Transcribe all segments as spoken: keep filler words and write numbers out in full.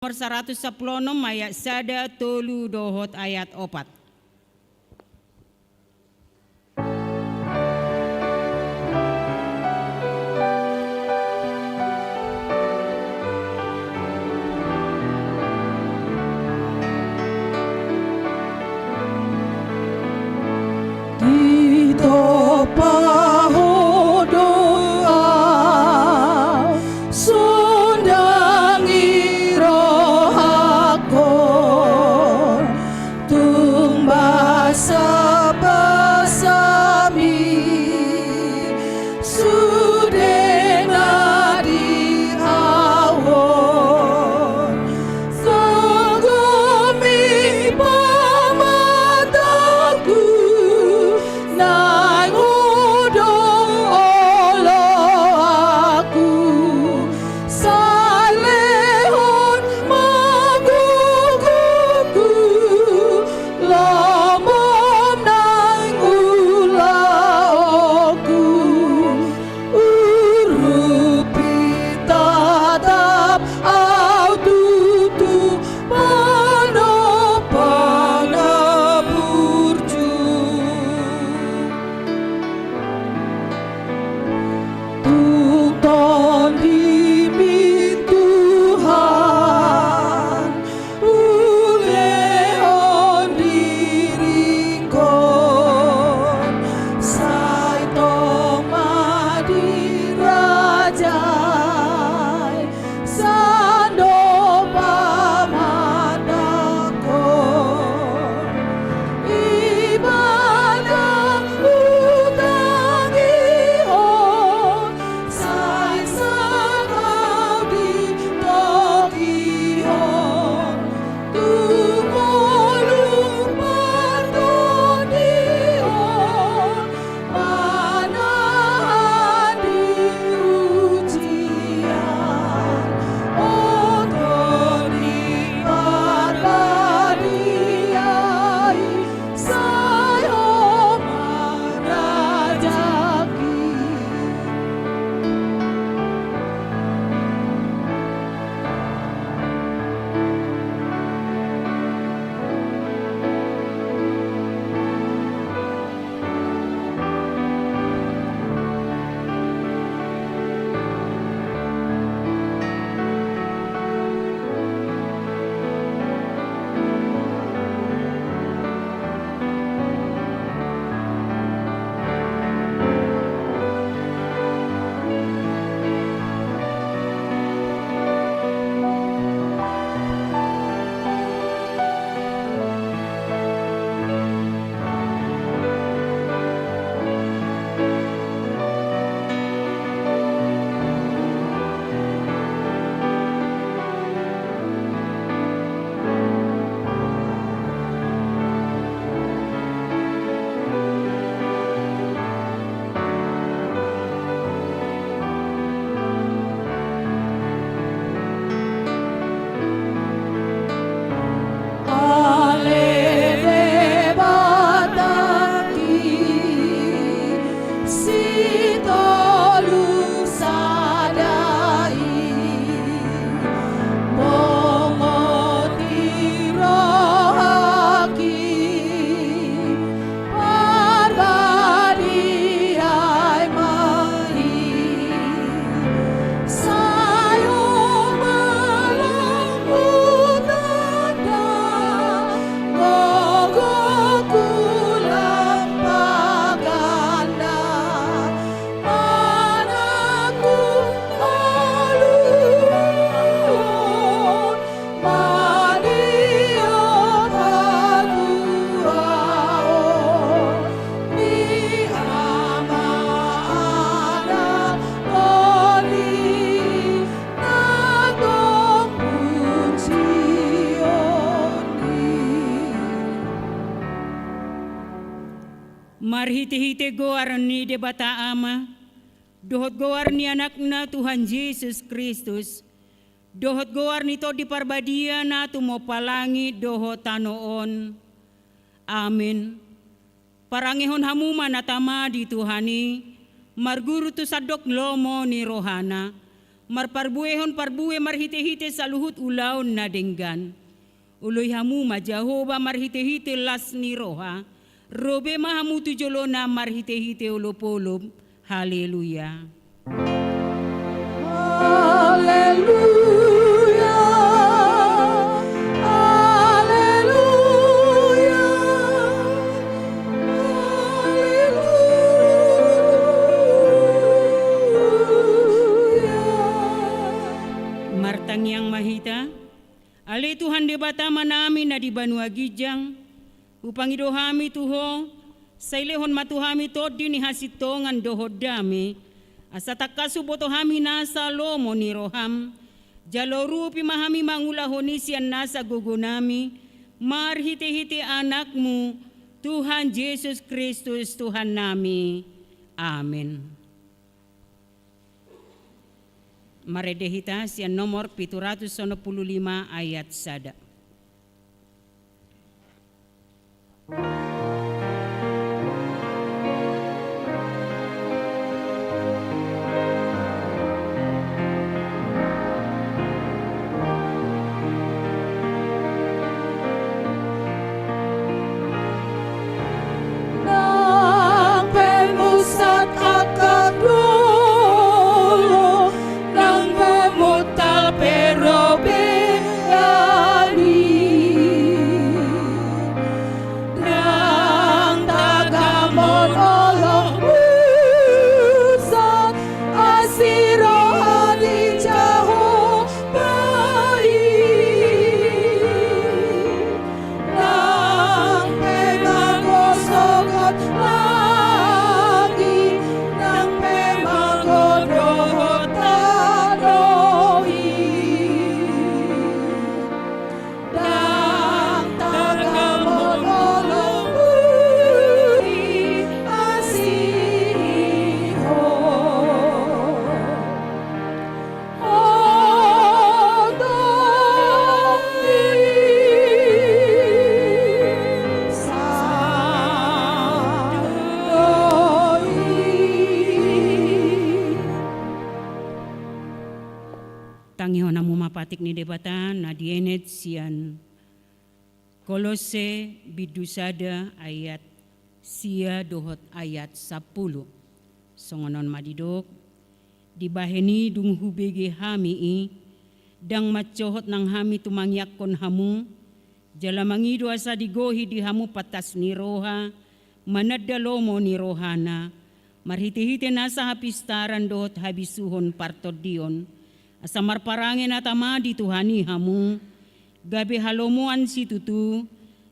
nomor saratus sampulu onom, ayat sada, tolu dohot ayat opat. Ditompa Ho do ahu, sundangi rohangkon, tung basabasami sude na di ahu on. Sanggup i pamatangku, naeng hudok oloanku, sai lehon ma gogongku, lomom naeng ulaonku. Urupi tatap ahu tutu, panompa na burju. Tung tondimi Tuhan, ulehon diringkon, sai tong ma dirajai, sandok pamatangkon. Ibadah hutangihon, sai sangkap ditogihon, tu ngolu partondion, manahan di ujian. O Tondi Parbadia i, sai Ho ma na jaki. Ale Debatangki sitolu sada i, bongot di rohangki Parbadia i ma i. Sai Ho ma lam hutanda, gogongku lam paganda, manangku oloan. Maria patuaon ni Ama, Anak, Tondi, na tong punjionmi. Marhitehite goar ni Debata Ama dohot goar ni Anakna Tuhan Jesus Kristus, dohot goar ni Tondi Parbadia na tumompa langit dohot tano on. Amen. Parangehon hamu ma na tama di Tuhan i, marguru tu sandok lomo ni rohana. marparbuehon parbue marhitehite saluhut ulaon na denggan. Oloi hamu ma Jahowa marhitehite las ni roha, ro be ma hamu tu jolona marhitehite olopolop. Haleluya. Haleluya, haleluya, haleluya. Martangiang ma hita. Ale Tuhan Debata Amanami na di banua ginjang, hupangido hami tu Ho, sai lehon ma tu hami tondi ni hasintongan dohot dame, asa tangkas huboto hami nasa lomo ni roham, jala urupi ma hami mangulahon i sian nasa gogonami, marhitehite Anakmu, Tuhan Jesus Kristus Tuhannami. Amen. Marende hita sian nomor pitu ratus onom pulu lima ayat sada. Nang pe musat angka dolok, nang pe mutar pe ro be hami. Ndang tagamon holong musat, asi roha ni Jahowa i. Nang pe mago sogot langit, nang pe mago dohot tano i. Ndang tagamon holong musat, asi Ho. Ho do i, sahat do i. Tangihon hamu ma patik ni Debata na dienet sian Kolosse bindu sada ayat sia dohot ayat sampulu. Songon on ma didok, dibahen i dung hubege hami i, ndang mansohot nang hami tumangiangkon hamu, jala mangido asa digohi di hamu pantas ni roha, mananda lomo ni rohana, marhitehite nasa hapistaran dohot habisuhon partondion, asa marparange na tama di Tuhan i hamu, gabe halomoan situtu,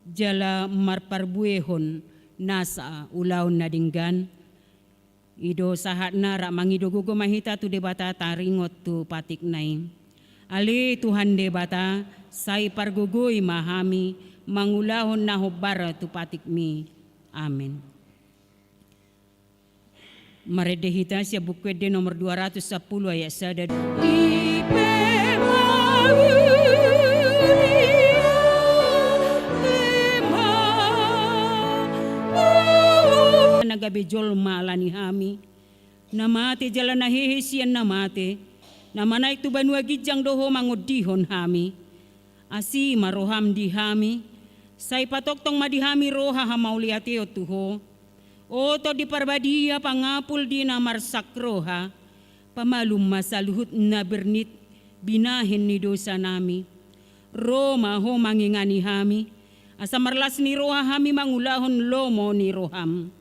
jala marparbuehon nasa ulaon na denggan. I do sahatna, rap mangido gogo ma hita tu Debata taringot tu patikna i. Ale Tuhan Debata, sai pargogoi ma hami mangulahon na hombar tu patikmi. Amen. Marende hita sian Buku Ende nomor dua ratus sampulu ayat sada. I pe ma, i pe ma, na gabe jolma ala ni hami, na mate jala na hehe sian na mate, na manaek tu banua ginjang do Ho mangondihon hami. Asi ma roham di hami, sai patongtong ma di hami roha hamauliateon tu Ho. O Tondi Parbadia, pangapul di na marsak roha, pamalum ma saluhut na bernit binahen ni dosanami. Ro ma Ho mangingani hami, asa marlas ni roha hami mangulahon lomo ni roham.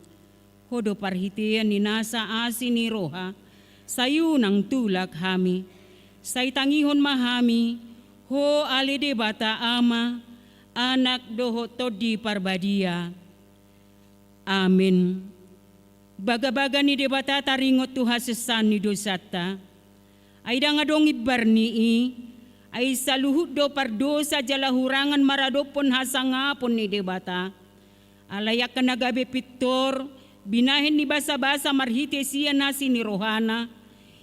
Ho do parhitean ni nasa asi ni roha, sai unang tulak hami, sai tangihon ma hami Ho ale Debata Ama, Anak dohot Tondi Parbadia. Amen. Bagabaga ni Debata taringot tu hasesaan ni dosanta. Ai ndang adong imbar ni i, ai saluhut do pardosa jala hurangan maradophon hasangapon ni Debata. Alai angka na gabe pintor, binahen ni basabasa marhite sian asi ni rohana,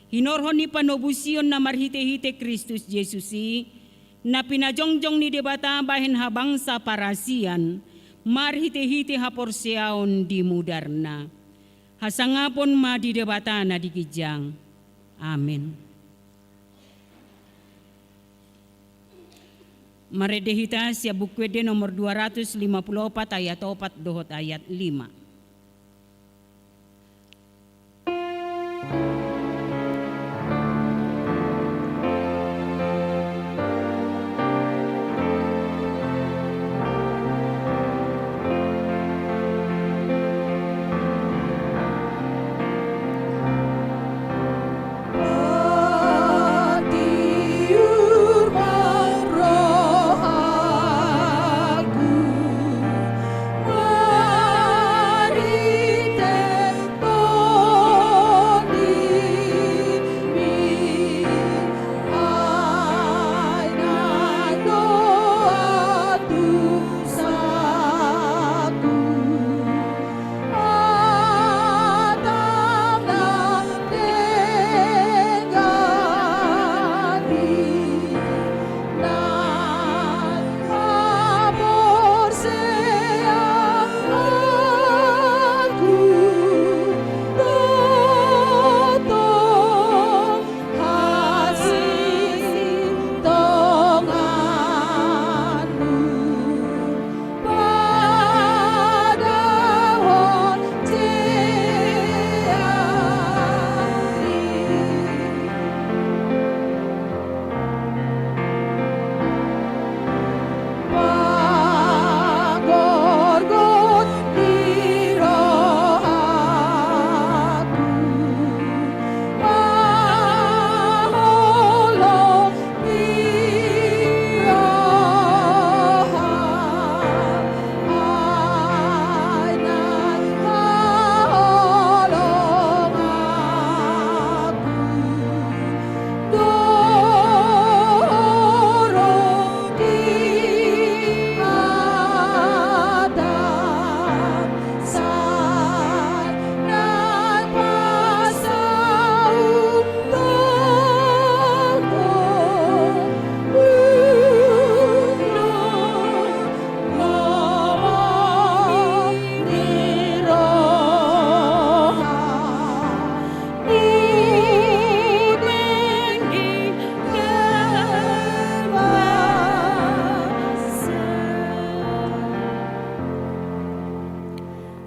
hinorhon ni panobusion na marhitehite Kristus Jesus i, na pinajongjong ni Debata bahen habangsa parasian, marhitehite haporseaon di mudarna. Hasangapon ma di Debata na di ginjang. Amen. Marende hita sian Buku Ende nomor dua ratus lima puluh opat, ayat opat dohot ayat lima.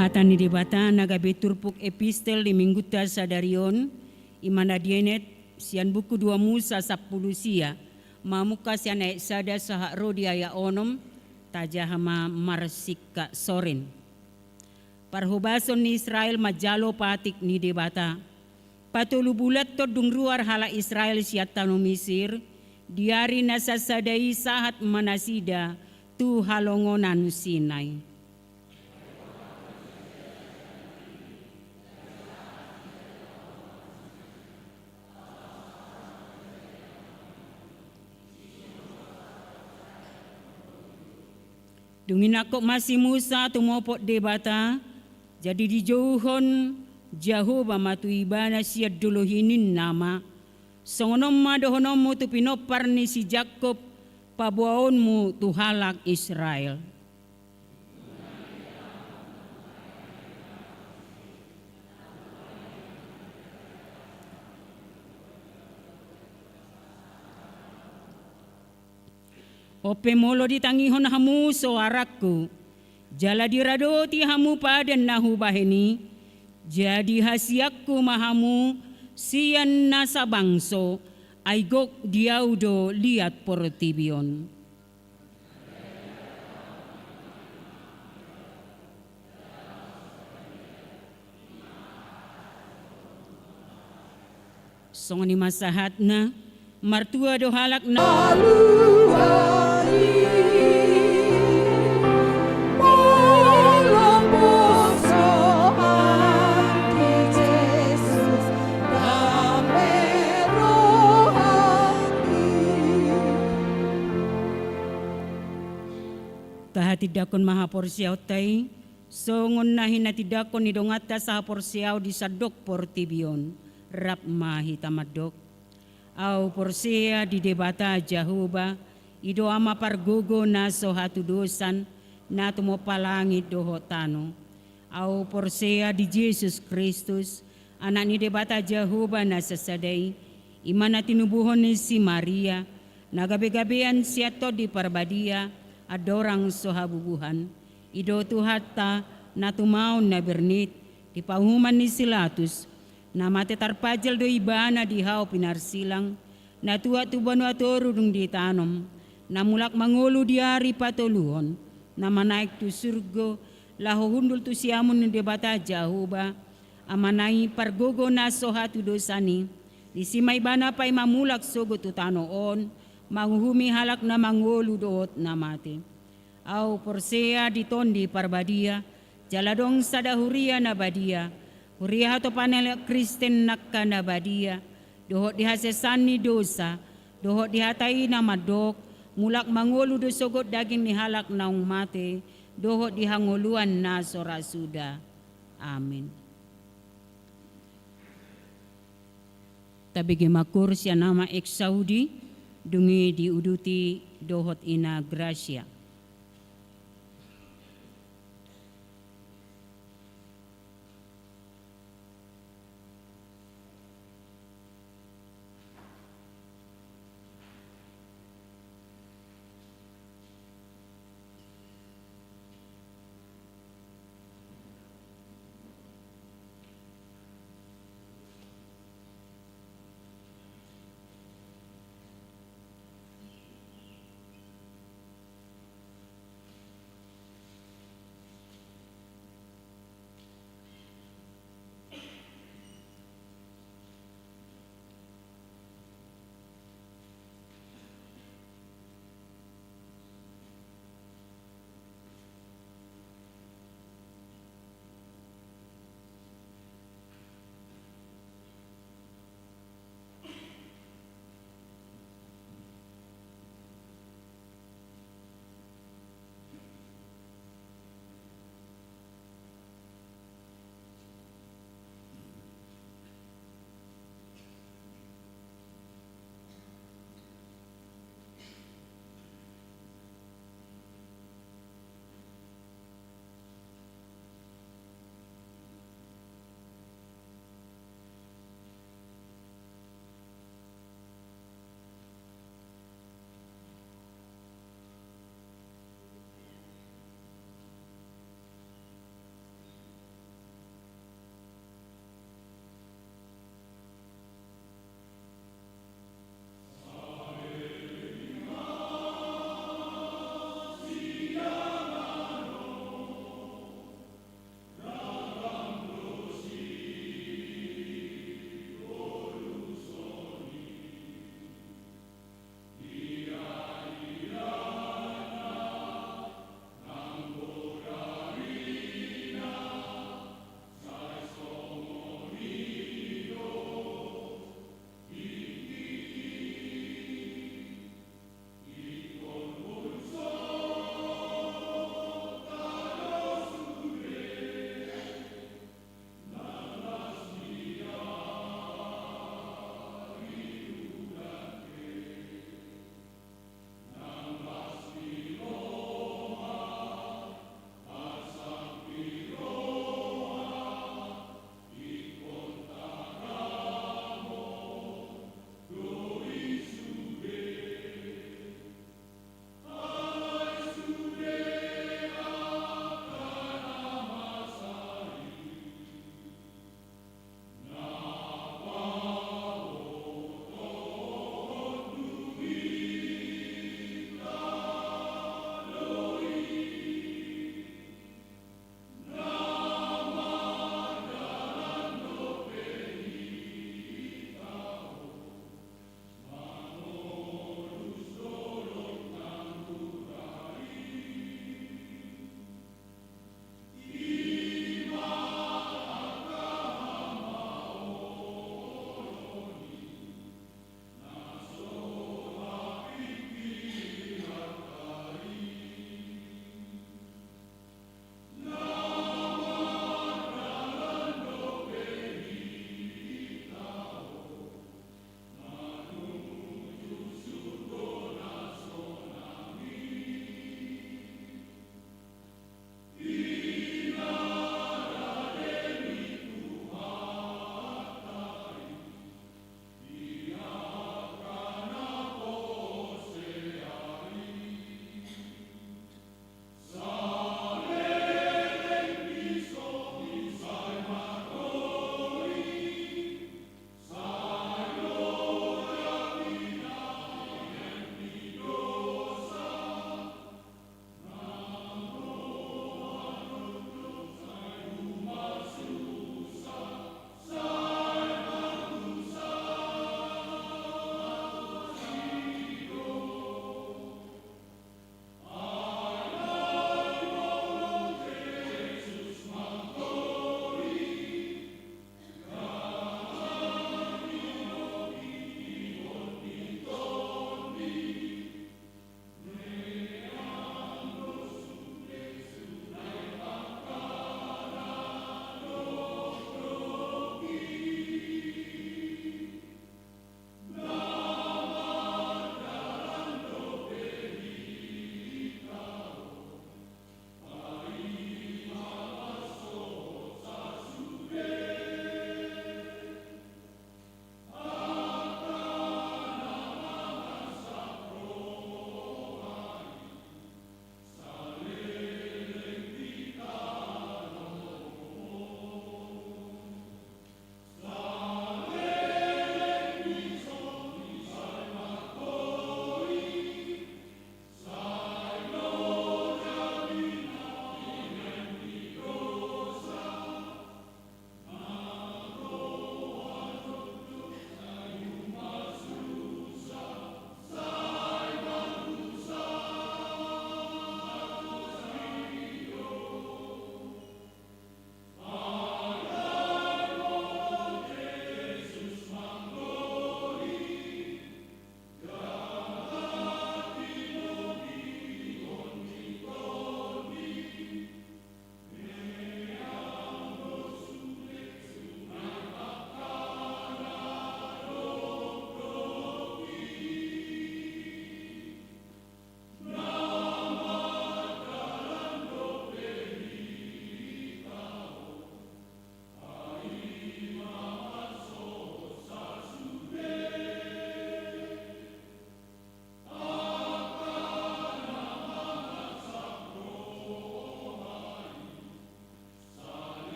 Hata ni Debata na gabe turpuk epistel di Minggunta sadari on, i ma na dienet sian Buku Dua Musa sampulu sia, mamungka sian ayat sada sahat ro di ayat onom. Tajaha ma marsingkat sorin. Parhobason ni Israel manjalo patik ni Debata. Patolu bulan tondung ruar halak Israel sian tano Misir, di ari na sasada i sahat ma nasida tu halongonan Sinai. Dung i nangkok ma si Musa tumopot Debata, jadi dijouhon Jahowa ma tu ibana sian dolok i, ninna ma: Songon on ma dohononmu tu pinompar ni si Jakkob, paboaonmu tu halak Israel. On pe molo ditangihon hamu soarangku, jala diradoti hamu padan na hubahen i, jadi hasianku ma hamu sian nasa bangso, ai gok di ahu do liat portibi on. Songon i ma sahatna, martua do halak na. Tahatindangkon ma haporseaonta i, songon na hinatindangkon ni donganta sahaporseaon di sandok portibi on. Rap ma hita mandok. Ahu porsea di Debata Jahowa, i do Ama pargogo na so hatudosan, na tumompa langit dohot tano. Ahu porsea di Jesus Kristus, Anak ni Debata Jahowa na sasada i, i ma na tinubuhon ni si Maria, Na gabe-gabean sian Tondi Parbadia, andorang so habubuhan, i do Tuhanta, na tumaon na bernit, di pauhuman ni si Latus, na mate tarpajal do ibana di hau pinarsilang, na tuat tu banua toru dung ditanom, na mulak mangolu di ari patoluhon, na manaek tu surgo, laho hundul tu siamun ni Debata Jahowa, Amana i pargogo na so hatudosan i, disi ma ibana paima mulak sogot tu tano on, manguhumi halak na mangolu dohot na mate. Ahu porsea di Tondi Parbadia, jala adong sada huria na badia, huria hatopan ni halak Kristen angka na badia, dohot di hasesaan ni dosa, dohot di hata i na mandok, mulak mangolu do sogot daging ni halak naung mate, dohot di hangoluan na so ra suda. Amin. Tabege ma kursi anama exaudi, dung i diuduti dohot ina gracia.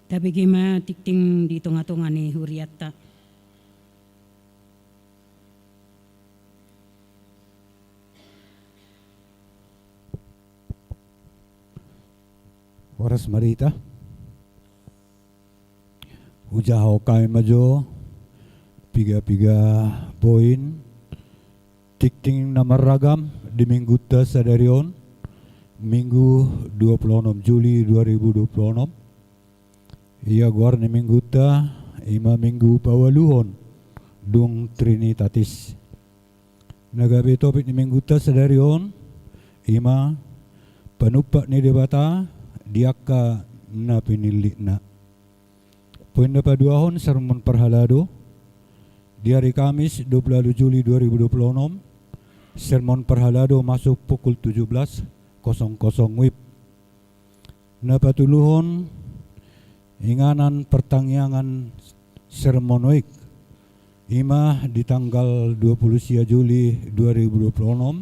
Tabege ma tingting di tonga-tonga ni huriatta. Horas ma di hita. Hujahahon hami ma jo piga-piga poin tingting na marragam di minggunta sadari on, Minggu dua puluh enam Juli dua ribu dua puluh enam. Ia goar ni minggunta i ma Minggu paualuhon dung Trinitatis. Na gabe topik ni minggunta sadari on i ma panumpak ni Debata di angka na pinillitna. Poin na paduahon, sermon parhalado. Di ari Kamis dua puluh ualu Juli dua ribu dua puluh enam, sermon parhalado masuk pukul tujuh belas kosong kosong WIB. Na patoluhon, inganan partangiangan sermon oik, i ma di tanggal dua puluh sia Juli dua ribu dua puluh enam,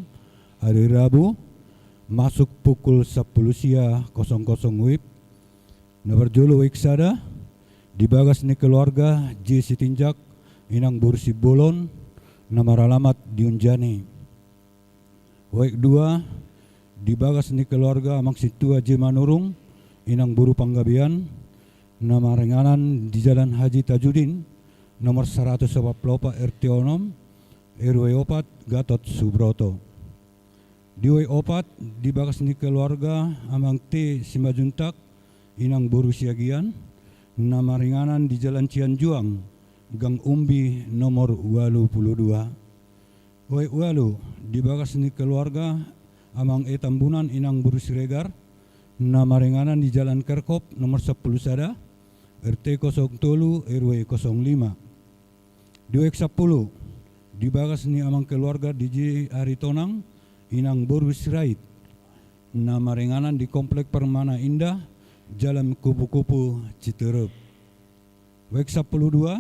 ari Rabu, masuk pukul sampulu sia kosong kosong WIB. Na parjolo, oik sada, di bagas ni keluarga J Sitinjak, inang boru Simbolon, na maralamat di Unjani. Oik dua, di bagas ni keluarga amang sintua J Manurung, inang boru Panggabean, na maringanan di Jalan Haji Tajudin, nomor saratus opat pulu opat, R T onom, R W opat, Gatot Subroto. Di oik opat, di bagas ni keluarga amang T Simanjuntak, inang boru Siagian, na maringanan di Jalan Cianjuang, Gang Umbi, nomor ualu pulu dua. Oik ualu, di bagas ni keluarga amang E Tambunan, inang boru Siregar, na maringanan di Jalan Kerkop, nomor sampulu sada, R T kosong tolu, R W kosong lima. Di oik sampulu, di bagas ni amang keluarga D J Aritonang, inang boru Sirait, na maringanan di Komplek Permana Indah, Jalan Kupu-Kupu, Citerep. Oik sampulu dua,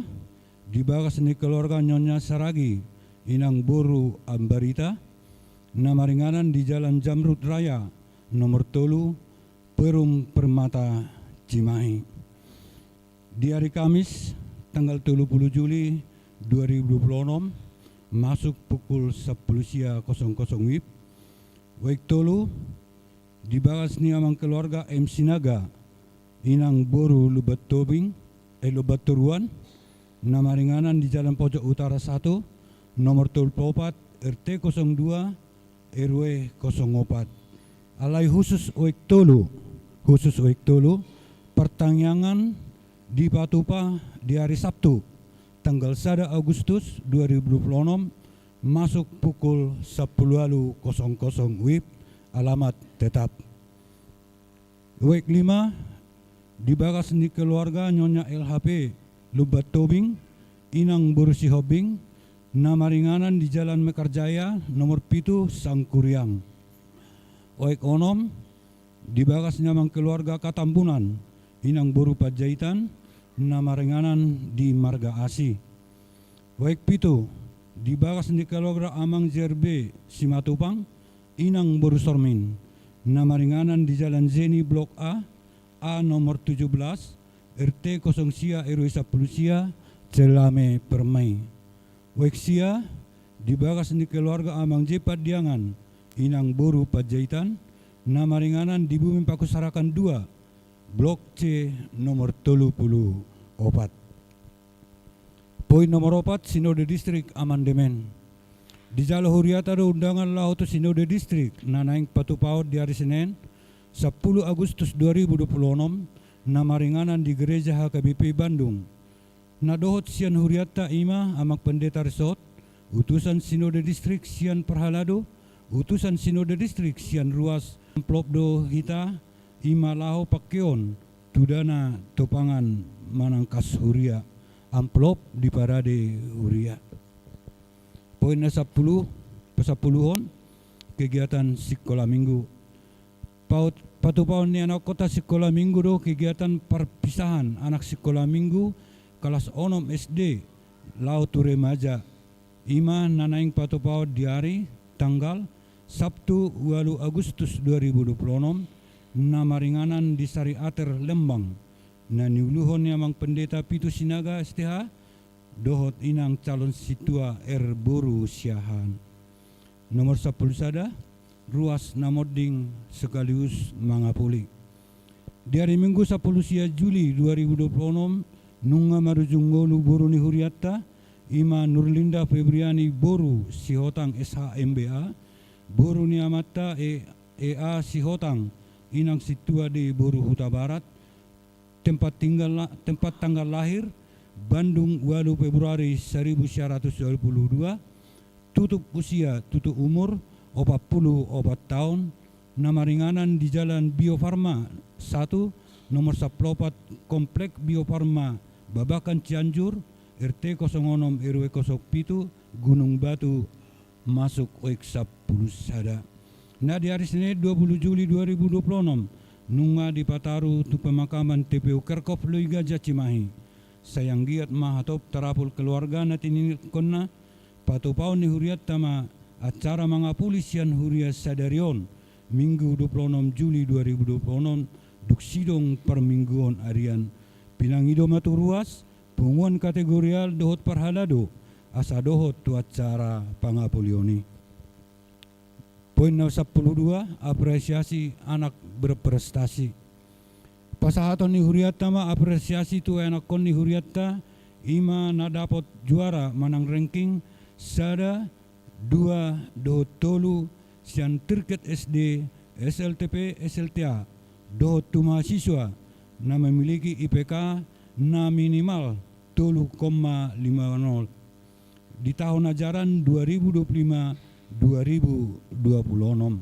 di bagas ni keluarga Nyonya Saragi, inang boru Ambarita, na maringanan di Jalan Jamrud Raya, nomor tolu, Perum Permata, Cimahi. Di ari Kamis, tanggal tolu pulu Juli dua ribu dua pulu onom, masuk pukul sampulu sia kosong kosong WIB. Oik tolu, di bagas ni amang keluarga M Sinaga, inang boru Lumban Tobing, eh, Lumban Toruan, na maringanan di Jalan Pojok Utara satu, nomor tolu pulu opat, R T kosong dua, R W kosong opat. Alai khusus oik tolu, khusus oik tolu, partangiangan dipatupa di ari Sabtu, tanggal sada Agustus dua ribu dua pulu onom, masuk pukul sampulu ualu kosong kosong WIB, alamat tetap. Oik lima, di bagas ni keluarga Nyonya L H P Lumban Tobing, inang boru Sihombing, na maringanan di Jalan Mekarjaya, nomor pitu, Sangkuriang. Oik onom, di bagas ni amang keluarga Katambunan, inang boru Panjaitan, na maringanan di Marga Asi. Oik pitu, di bagas ni keluarga amang J R B Simatupang, inang boru Sormin, na maringanan di Jalan Jeni Blok A, A nomor tujuh belas, R T kosong sia, R W sampulu sia, Celame Permai. Oik sia, di bagas ni keluarga amang J Pandiangan, inang boru Panjaitan, na maringanan di Bumi Pakusarakan dua, Blok C nomor tolu pulu opat. Poin nomor opat, Sinode Distrik Amandemen. Dijalo huriata do undangan laho tu Sinode Distrik na naeng patupaon di ari Senen, sampulu Agustus dua ribu dua pulu onom, na maringanan di Gereja H K B P Bandung. Na dohot sian huriata i ma amang Pendeta Risot, utusan Sinode Distrik sian parhalado, utusan Sinode Distrik sian ruas. Amplop do hita i ma laho pangkeon tu dana topangan manangkas huria, amplop di parade huria. Poin na sampulu, pasampuluhon, kegiatan sikola minggu. Paut, patupaon ni anakkon ta sikola minggu do kegiatan parpisahan anak sikola minggu kelas onom S D laho tu remaja. I ma na naeng patupaon di ari tanggal Sabtu ualu Agustus dua ribu dua pulu onom, na maringanan di Sari Ater Lembang, na niuluhon ni Amang Pendeta Pitu Sinaga S T H, dohot Inang Calon Sintua R boru Siahaan. Nomor sampulu sada, ruas na monding sekaligus mangapuli. Di ari Minggu sampulu sia Juli dua ribu dua puluh onom, nunga marujung ngolu boru ni hurianta, i ma Nurlinda Febriani boru Sihotang S H M B A, boru ni amanta E A Sihotang, Inang Sintua D boru Hutabarat, tempat tinggal la-, tempat tanggal lahir, Bandung, ualu Februari saribu sia ratus ualu pulu dua, tutup usia, tutup umur, opat pulu opat taon, na maringanan di Jalan Bio Farma satu, nomor sampulu opat, Komplek Bio Farma, Babakan Cianjur, R T kosong onom R W kosong pitu, Gunung Batu, masuk oik sampulu sada. Na di ari Senin dua pulu Juli dua ribu dua puluh onom, nunga dipataru tu pemakaman T P U Kerkop Loigaja Cimahi. Sai anggiat ma hatop tarapul keluarga na tinindangkonna, patupaon ni hurianta ma acara mangapuli sian huria sadari on, Minggu dua pulu onom Juli dua ribu dua pulu onom, dung sidung parmingguon arian. Pinangido ma tu ruas, punguan kategorial dohot parhalado, asa dohot tu acara pangapulion i. Poin na sampulu dua, apresiasi anak berprestasi. Pasahaton ni hurianta ma apresiasi tu ianakhon ni hurianta, i ma na dapot juara manang ranking sada, dua, dohot tolu, sian tingkat S D, S L T P, S L T A, dohot tu mahasiswa na memiliki I P K na minimal tolu koma lima nol di tahun ajaran dua ribu dua puluh lima dua ribu dua puluh onom.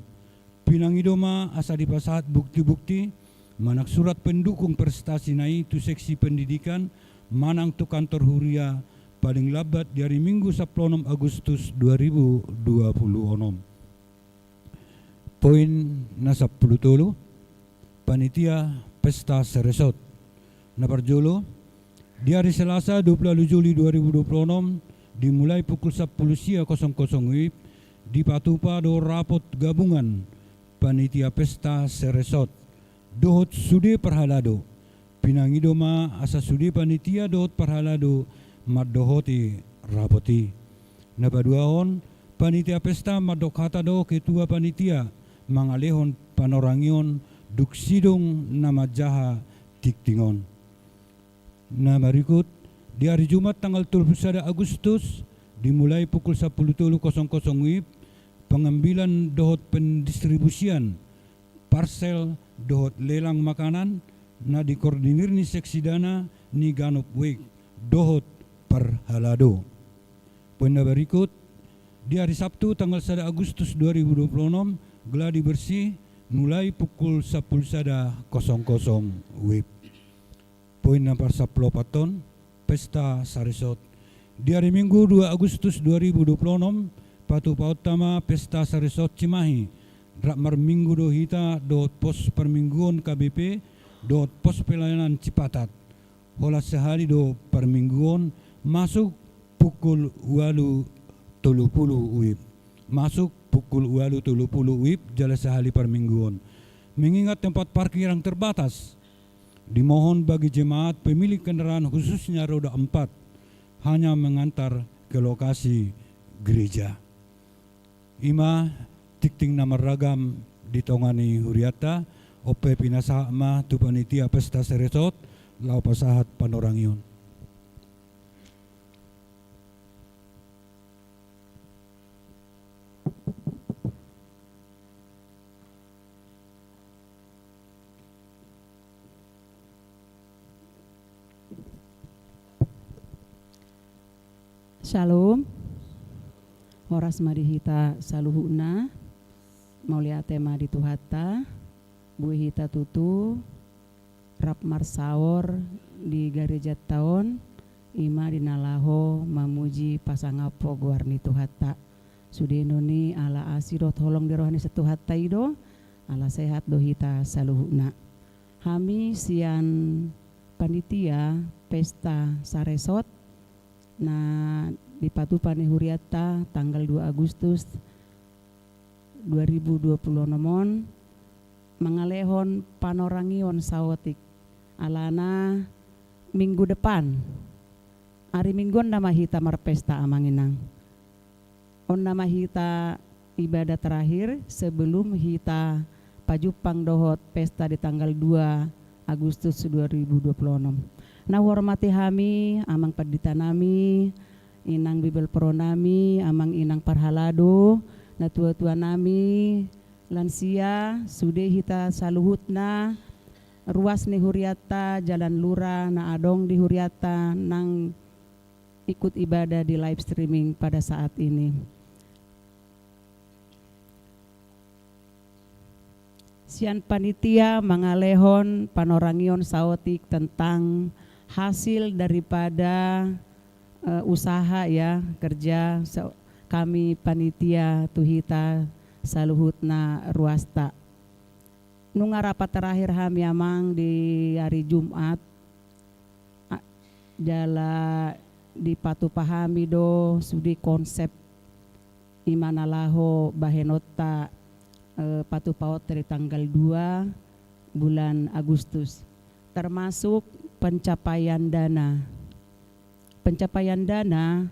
Pinangido ma asa dipasahat bukti-bukti manang surat pendukung prestasina i tu seksi pendidikan manang tu kantor huria paling lambat di ari Minggu sampulu onom Agustus dua ribu dua puluh onom. Poin na sampulu tolu, panitia pesta saresot. Na parjolo, di ari Selasa dua pulu ualu Juli dua ribu dua pulu onom, dimulai pukul sampulu sia kosong kosong W I B, dipatupa do rapot gabungan panitia pesta saresot dohot sude parhalado. Pinangido ma asa sude panitia dohot parhalado mandohoti rapot i. Na paduahon, panitia pesta mandok hata do ketua panitia mangalehon panorangion dung sidung na manjaha tingting on. Na marikut, di ari Jumat tanggal tolu pulu sada Agustus, dimulai pukul sampulu tolu kosong kosong W I B, pengambilan dohot pendistribusian parsel dohot lelang makanan na dikoordinir ni seksi dana ni ganup W I B dohot parhalado. Poin na marikut, di ari Sabtu tanggal sada Agustus dua ribu dua puluh onom, gladi bersih, mulai pukul sampulu sada kosong kosong W I B. Poin na parsampulu opathon, pesta saresot. Di ari Minggu dua Agustus dua ribu dua puluh onom, patupaonta ma pesta saresot Cimahi. Rap marminggu do hita dohot pos parmingguon K B P dohot pos pelayanan Cipatat. Holan sahali do parmingguon, masuk pukul ualu tolu pulu W I B. Masuk pukul ualu tolu pulu W I B, jala sahali parmingguon. Mengingat tempat parkir yang terbatas, dimohon bagi jemaat pemilik kendaraan khususnya roda empat hanya mengantar ke lokasi gereja. I ma tingting na marragam di tonga ni hurianta, on pe pinasahat ma tu panitia pesta saresot, laho pasahat panorangion. Syalom. Horas ma di hita saluhutna. Mauliate ma di Tuhanta. Boi hita tutu rap marsaor di garejanta on, i ma di na laho mamuji pasangaphon goar ni Tuhanta. Sude do ni ala asi dohot holong ni roha ni Tuhanta i do, ala sehat do hita saluhutna. Hami sian panitia pesta saresot na dipatupa ni hurianta tanggal dua Agustus dua ribu dua puluh onom on, mangalehon panorangion saotik Alana minggu depan, ari Minggu on nama hita marpesta, Amang Inang. On nama hita ibadah terakhir sebelum hita pajumpang dohot pesta di tanggal dua Agustus dua ribu dua puluh enam. Na huhormati hami, Amang Pandita nami, Inang Bibelvrouw nami, Amang Inang parhalado, natua-tua nami, lansia, sude hita saluhutna, ruas ni hurianta, jalan lura na adong di hurianta, nang ikut ibadah di live streaming pada saat ini. Sian panitia mangalehon panorangion saotik tentang hasil daripada, eh, usaha, ya, kerja sa-, kami panitia tu hita saluhutna ruasta. Nunga rapat terakhir hami, Amang, di ari Jumat. A-, jala dipatupa hami do sude konsep i ma na laho bahenonta, eh, patupaonta di tanggal dua bulan Agustus, termasuk pencapaian dana. Pencapaian dana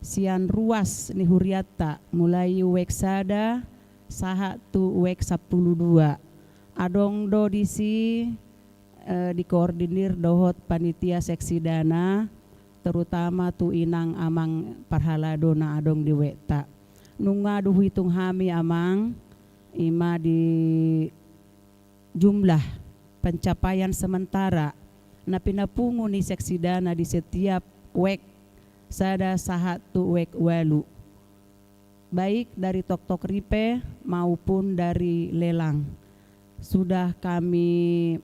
sian ruas ni hurianta, mulai wek sada sahat tu wek sampulu dua. Adong do disi, eh, dikoordinir dohot panitia seksi dana, terutama tu Inang Amang parhalado na adong di wekta. Nunga do huitung hami, Amang, i ma di jumlah pencapaian sementara na pinapungu ni seksi dana di setiap wek sada sahat tu wek ualu, baik dari toktok ripe maupun dari lelang. Sudah kami,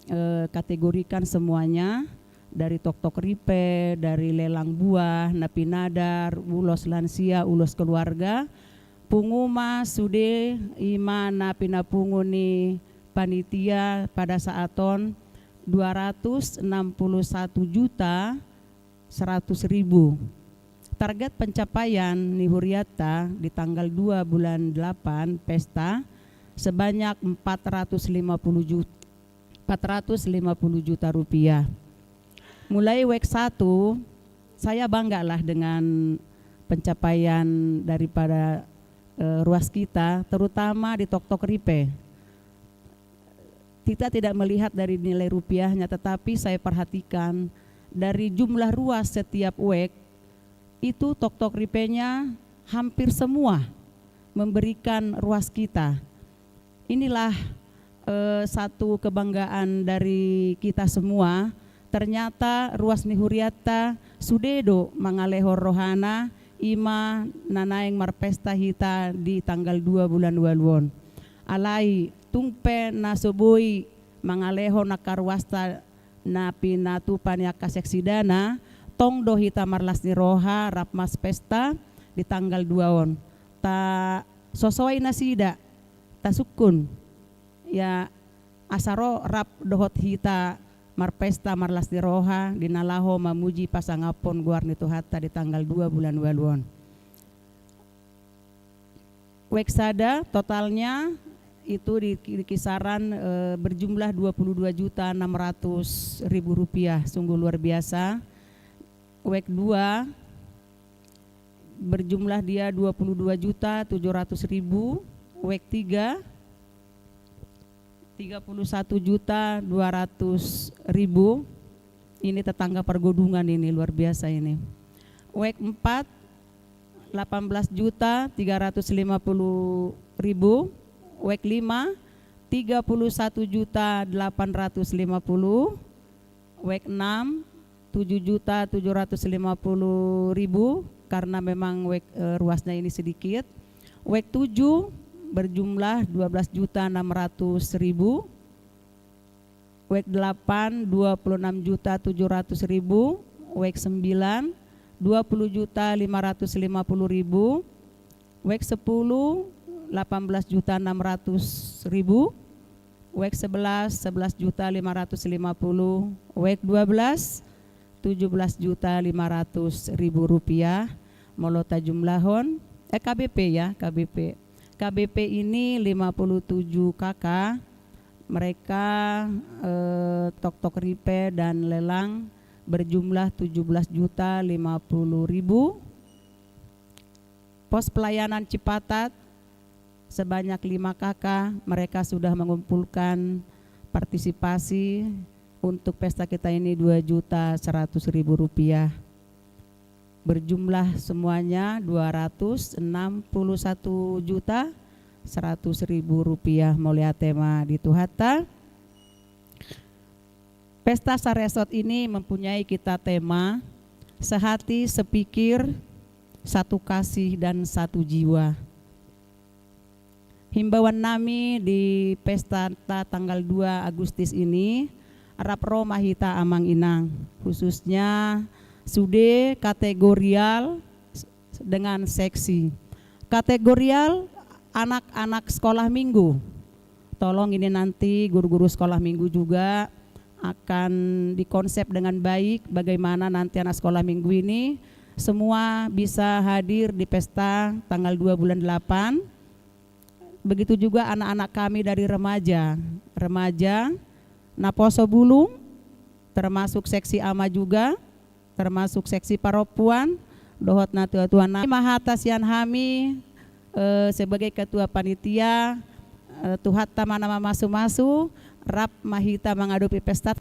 eh, kategorikan semuanya, dari toktok ripe, dari lelang buah, na pinadar, ulos lansia, ulos keluarga. Pungu ma sude, i ma na pinapungu ni panitia pada saat on, dua ratus enam puluh satu juta seratus ribu. Target pencapaian ni hurianta di tanggal dua bulan delapan pesta sebanyak empat ratus lima puluh juta, empat ratus lima puluh juta rupiah. Mulai wek satu, saya bangga lah dengan pencapaian daripada, eh, ruas kita, terutama di toktok ripe. Kita tidak melihat dari nilai rupiahnya, tetapi saya perhatikan dari jumlah ruas setiap wek, itu toktok ripenya hampir semua memberikan ruas kita. Inilah, eh, satu kebanggaan dari kita semua. Ternyata ruas ni hurianta sude do mangalehon rohana, i ma na naeng marpesta hita di tanggal dua bulan ualu on. Alai tung pe na so boi mangalehon angka ruasta na pinatupa ni angka seksi dana, tong do hita marlas ni roha rap marpesta di tanggal dua on. Ta sosoi nasida, tasungkun, ya, asa ro rap dohot hita marpesta marlas ni roha di na laho mamuji pasangaphon goar ni Tuhanta di tanggal dua bulan ualu on. Wek sada totalnya itu di, di kisaran, eh, berjumlah dua puluh dua juta enam ratus ribu rupiah, sungguh luar biasa. Wek dua berjumlah dia dua puluh dua juta tujuh ratus ribu, wek tiga tiga puluh satu juta dua ratus ribu. Ini tetangga Pargodungan ini, luar biasa ini. Wek empat, delapan belas juta tiga ratus lima puluh ribu. Wek lima, tiga puluh satu juta delapan ratus lima puluh. Wek enam, tujuh juta tujuh ratus lima puluh ribu, karena memang wek, eh, ruasnya ini sedikit. Wek tujuh berjumlah dua belas juta enam ratus ribu. Wek delapan, dua puluh enam juta tujuh ratus ribu. Wek sembilan, dua puluh juta lima ratus lima puluh ribu. Wek sepuluh, delapan belas juta enam ratus ribu. Wek sebelas, sebelas juta lima ratus lima puluh. Wek dua belas, tujuh belas juta lima ratus ribu rupiah. Molo tajumlahon, eh, K B P ya, K B P. K B P ini lima puluh tujuh K K, mereka, eh, Toktok Ripe dan Lelang berjumlah tujuh belas juta lima puluh ribu. Pos pelayanan Cipatat sebanyak lima K K, mereka sudah mengumpulkan partisipasi untuk pesta kita ini dua juta seratus ribu rupiah. Berjumlah semuanya dua ratus enam puluh satu juta seratus ribu rupiah. Mauliate ma di Tuhanta. Pesta Saresot ini mempunyai kita tema sehati, sepikir, satu kasih, dan satu jiwa. Himbauan nami di pesta ta tanggal dua Agustus ini, rap ro ma hita amang inang, khususnya sude kategorial s-, dengan seksi. Kategorial anak-anak sekolah minggu. Tolong ini nanti guru-guru sekolah minggu juga akan dikonsep dengan baik bagaimana nanti anak sekolah minggu ini semua bisa hadir di pesta tanggal dua bulan delapan. Begitu juga anak-anak kami dari remaja. Remaja, naposo bulung, termasuk seksi ama juga, termasuk seksi parompuan, dohot natua-tua nami. Ma hata sian hami, eh, sebagai ketua panitia, eh, Tuhanta ma na mamasu-masu, rap ma hita mangadopi pesta.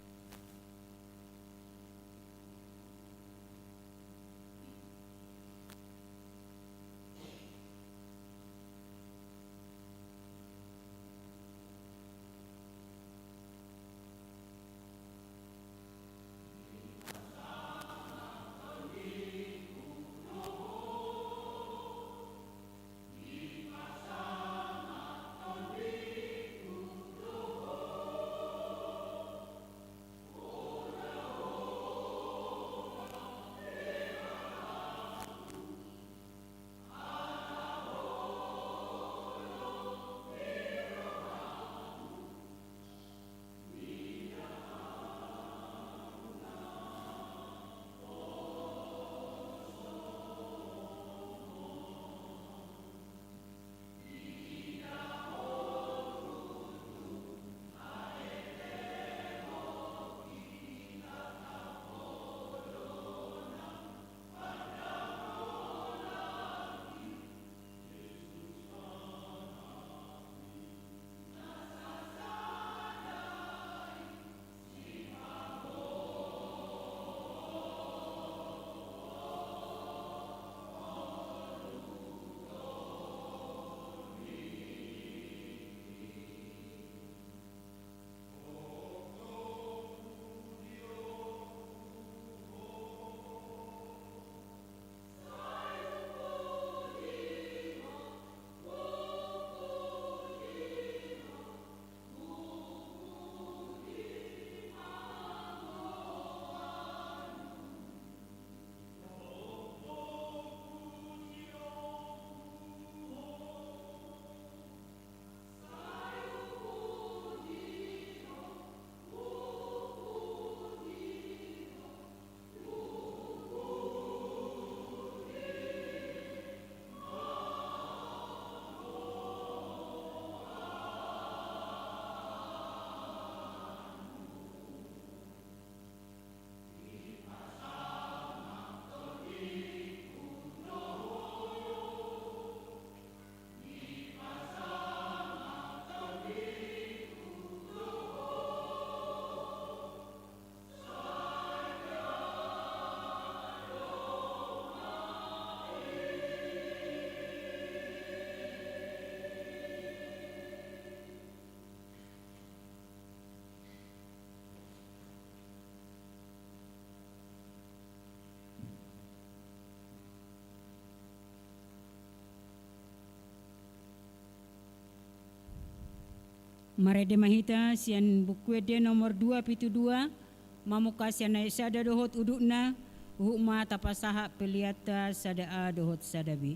Marende ma hita sian Buku Ende nomor dua pitu dua, mamungka sian ayat sada dohot udutna, huhut ma tapasahat peleanta sada A dohot sada B.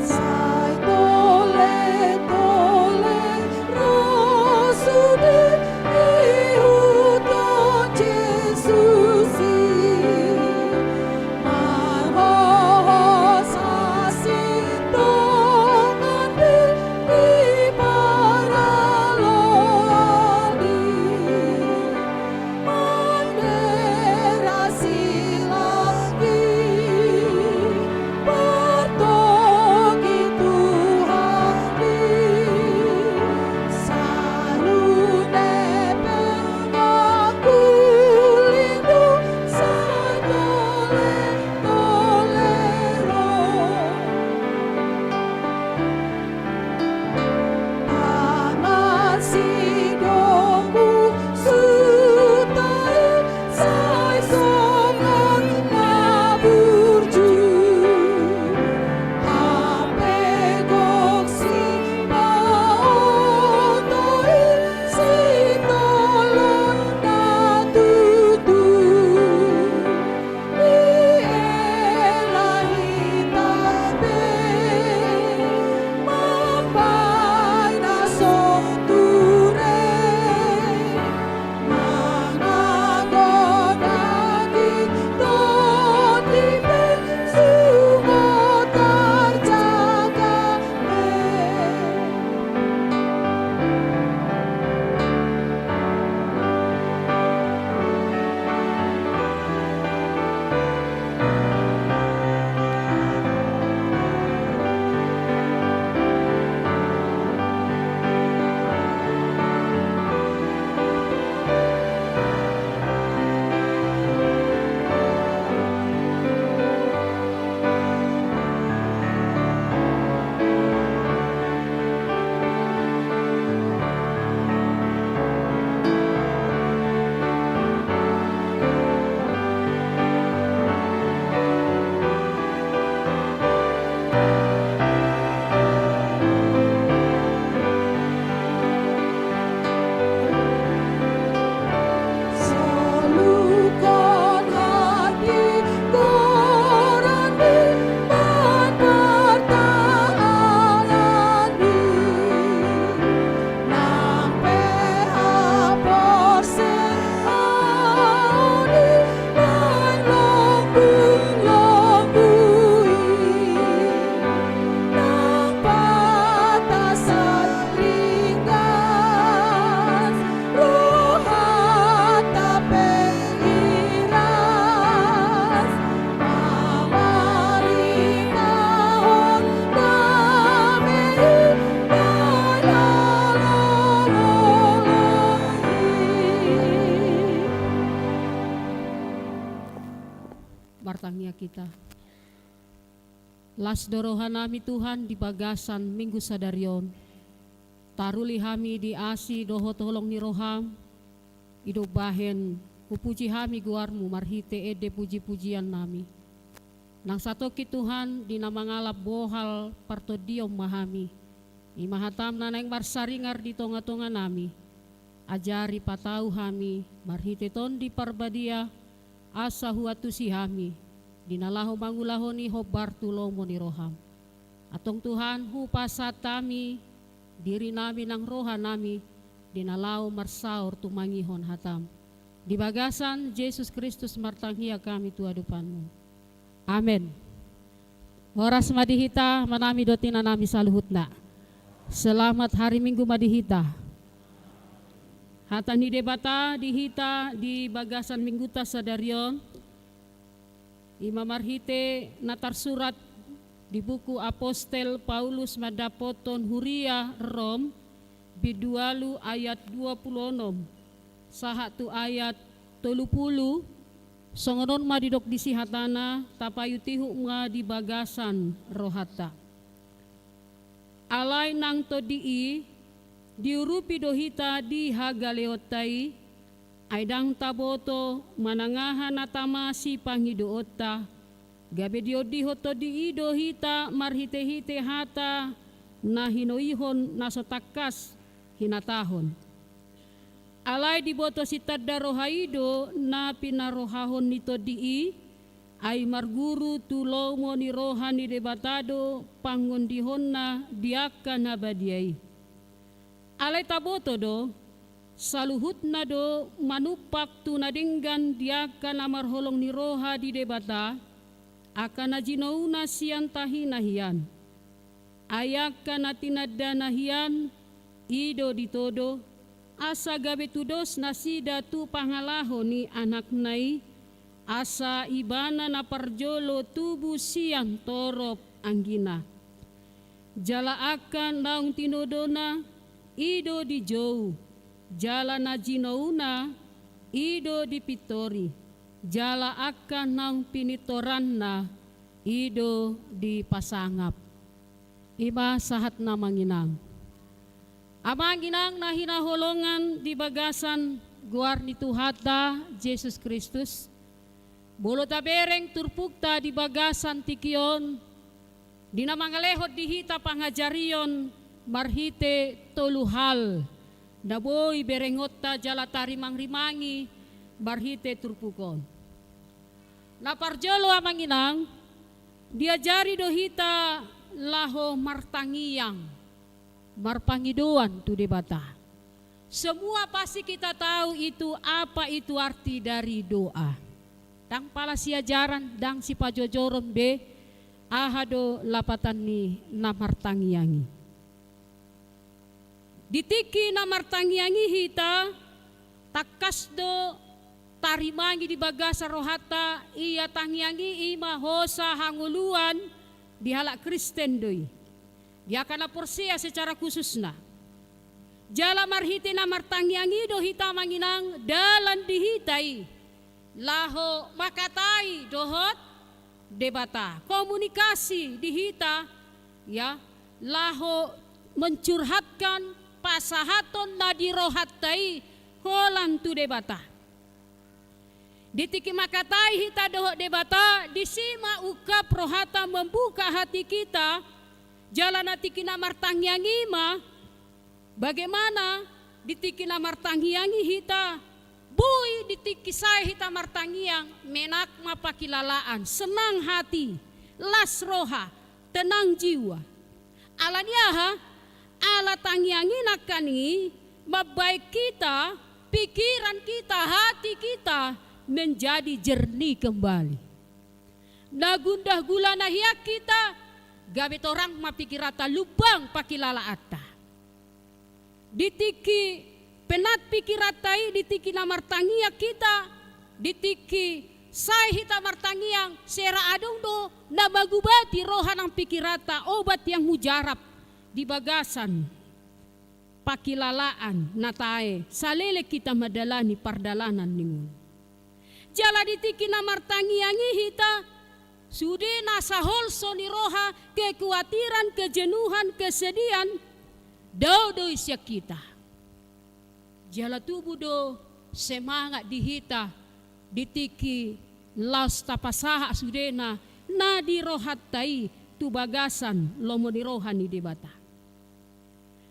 Sai tole, tole, ro Martangiang hita. Las do rohanami Tuhan di bagasan Minggu sadari on. Taruli hami di asi dohot holong ni roham, i do umbahen hupuji hami goarmu marhite ende puji-pujiannami. Nang satongkin Tuhan di na mangalap bohal partondion ma hami. I ma hatam na naeng marsaringar di tonga-tonganami. Ajari patau hami marhite Tondi Parbadia, asa huantusi hami di na laho mangulahon i hombar tu lomo ni roham. Antong Tuhan, hupasahat hami dirinami nang rohanami di na laho marsaor tumangihon hatam. Di bagasan Jesus Kristus martangiang hami tu adopanmu. Amen. Horas ma di hita, amanami dohot inanami saluhutna. Selamat hari Minggu ma di hita. Hata ni Debata di hita di bagasan Mingguta sadari on, i ma marhite na tarsurat di buku Apostel Paulus mandapothon huria Rom, bindu ualu ayat dua pulu onom sahat tu ayat tolu pulu. Songon on ma didok disi hatana, tapaihut-ihut ma di bagasan rohanta. Alai nang Tondi i, diurupi do hita di hagaleonta i, ai ndang taboto manang aha na tama sipangidoonta, gabe diondihon Tondi i do hita marhite-hite hata na hinoihon na so tangkas hinatahon. Alai diboto sitanda roha i do na pinarohahon ni Tondi i, ai marguru tu lomo ni roha ni Debata do pangondihonna di angka na badia i. Alai taboto do, saluhutna do manumpak tu na denggan di angka na marholong ni roha di Debata, angka na jinouna sian tahi na hian. Ai angka na tinandana hian, i do ditodo, asa gabe tudos nasida tu pangalaho ni Anakna i, asa Ibana na parjolo tubu sian torop anggina. Jala angka naung tinodona, i do dijou, jala na jinouna, i do dipintori, jala angka naung pinintoranna, i do dipasangap. I ma sahatna, Amang Inang. Amang Inang na hinaholongan di bagasan goar ni Tuhanta Jesus Kristus, molo tabereng turpukta di bagasan tingki on, di na mangalehon di hita pangajarion marhite tolu hal na boi berengonta jala tarimang-rimangi marhite turpuk on. Na parjolo, Amang Inang, diajari do hita laho martangiang, marpangidoan tu Debata. Semua pasti kita tahu itu apa itu arti dari doa. Ndang pala siajaran, ndang sipajojoron be, aha do lapatan ni na martangiang i. Di tingki na martangiang i hita, tangkas do tarimangi di bagasan rohanta, ia tangiang i i ma hosa hangoluan di halak Kristen do i. Di angka na porsea secara khususna. Jala marhite na martangiang i do hita, Amang Inang, dalan di hita i laho mangkatai dohot Debata. Komunikasi di hita, ya, laho mencurhatkan pasahaton na di rohanta i holan tu Debata. Di tingki mangkatai hita dohot Debata, disi ma ungkap rohanta, membuka hati kita, jala na tingki na martangiang i ma, bagaimana di tingki na martangiang i hita, boi di tingki sae hita martangiang, menak ma pakilalaan, senang hati, las roha, tenang jiwa. Ala ni aha? Ala tangiang i nangkaning i mambaen kita, pikiran kita, hati kita menjadi jernih kembali. Na gundah gulana hian hita, gabe torang ma pikiranta, lumbang pakilalaanta. Di tingki penat pikiranta i, di tingki na martangiang hita, di tingki sae hita martangiang, sera adong do na mangubati roha nang pikiranta, obat yang mujarab di bagasan pakilalaan na tae, saleleng hita mandalani pardalanan ni ngolu. Jala di tingki na martangiang i hita, sude nasa holso ni roha, kekuatiran, kejenuhan, kesedihan, dao do i sian hita. Jala tubu do semangat di hita di tingki laos tapasahat sudena na di rohanta i tu bagasan lomo ni roha ni Debata.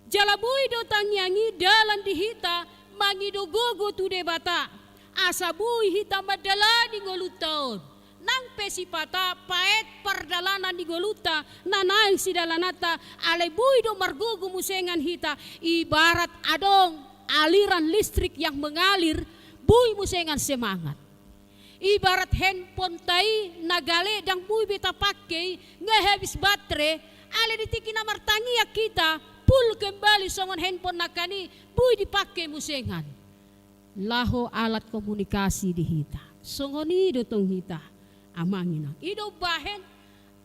Jala boi do tangiang i dalan di hita mangido gogo tu Debata, asa boi hita mandalani ngolunta on. Nang pe sipata paet pardalanan ni ngolunta na naeng sidalananta, alai boi do margogo musengan hita, ibarat adong aliran listrik yang mengalir, boi musengan semangat. Ibarat handphoneta i na gale, ndang boi be tapangke i, nga habis batre, alai di tingki na martangiang hita, full kembali songon handphone nangkin i, boi dipangke musengan laho alat komunikasi di hita. Songon i do tong hita, amang inang. I do bahen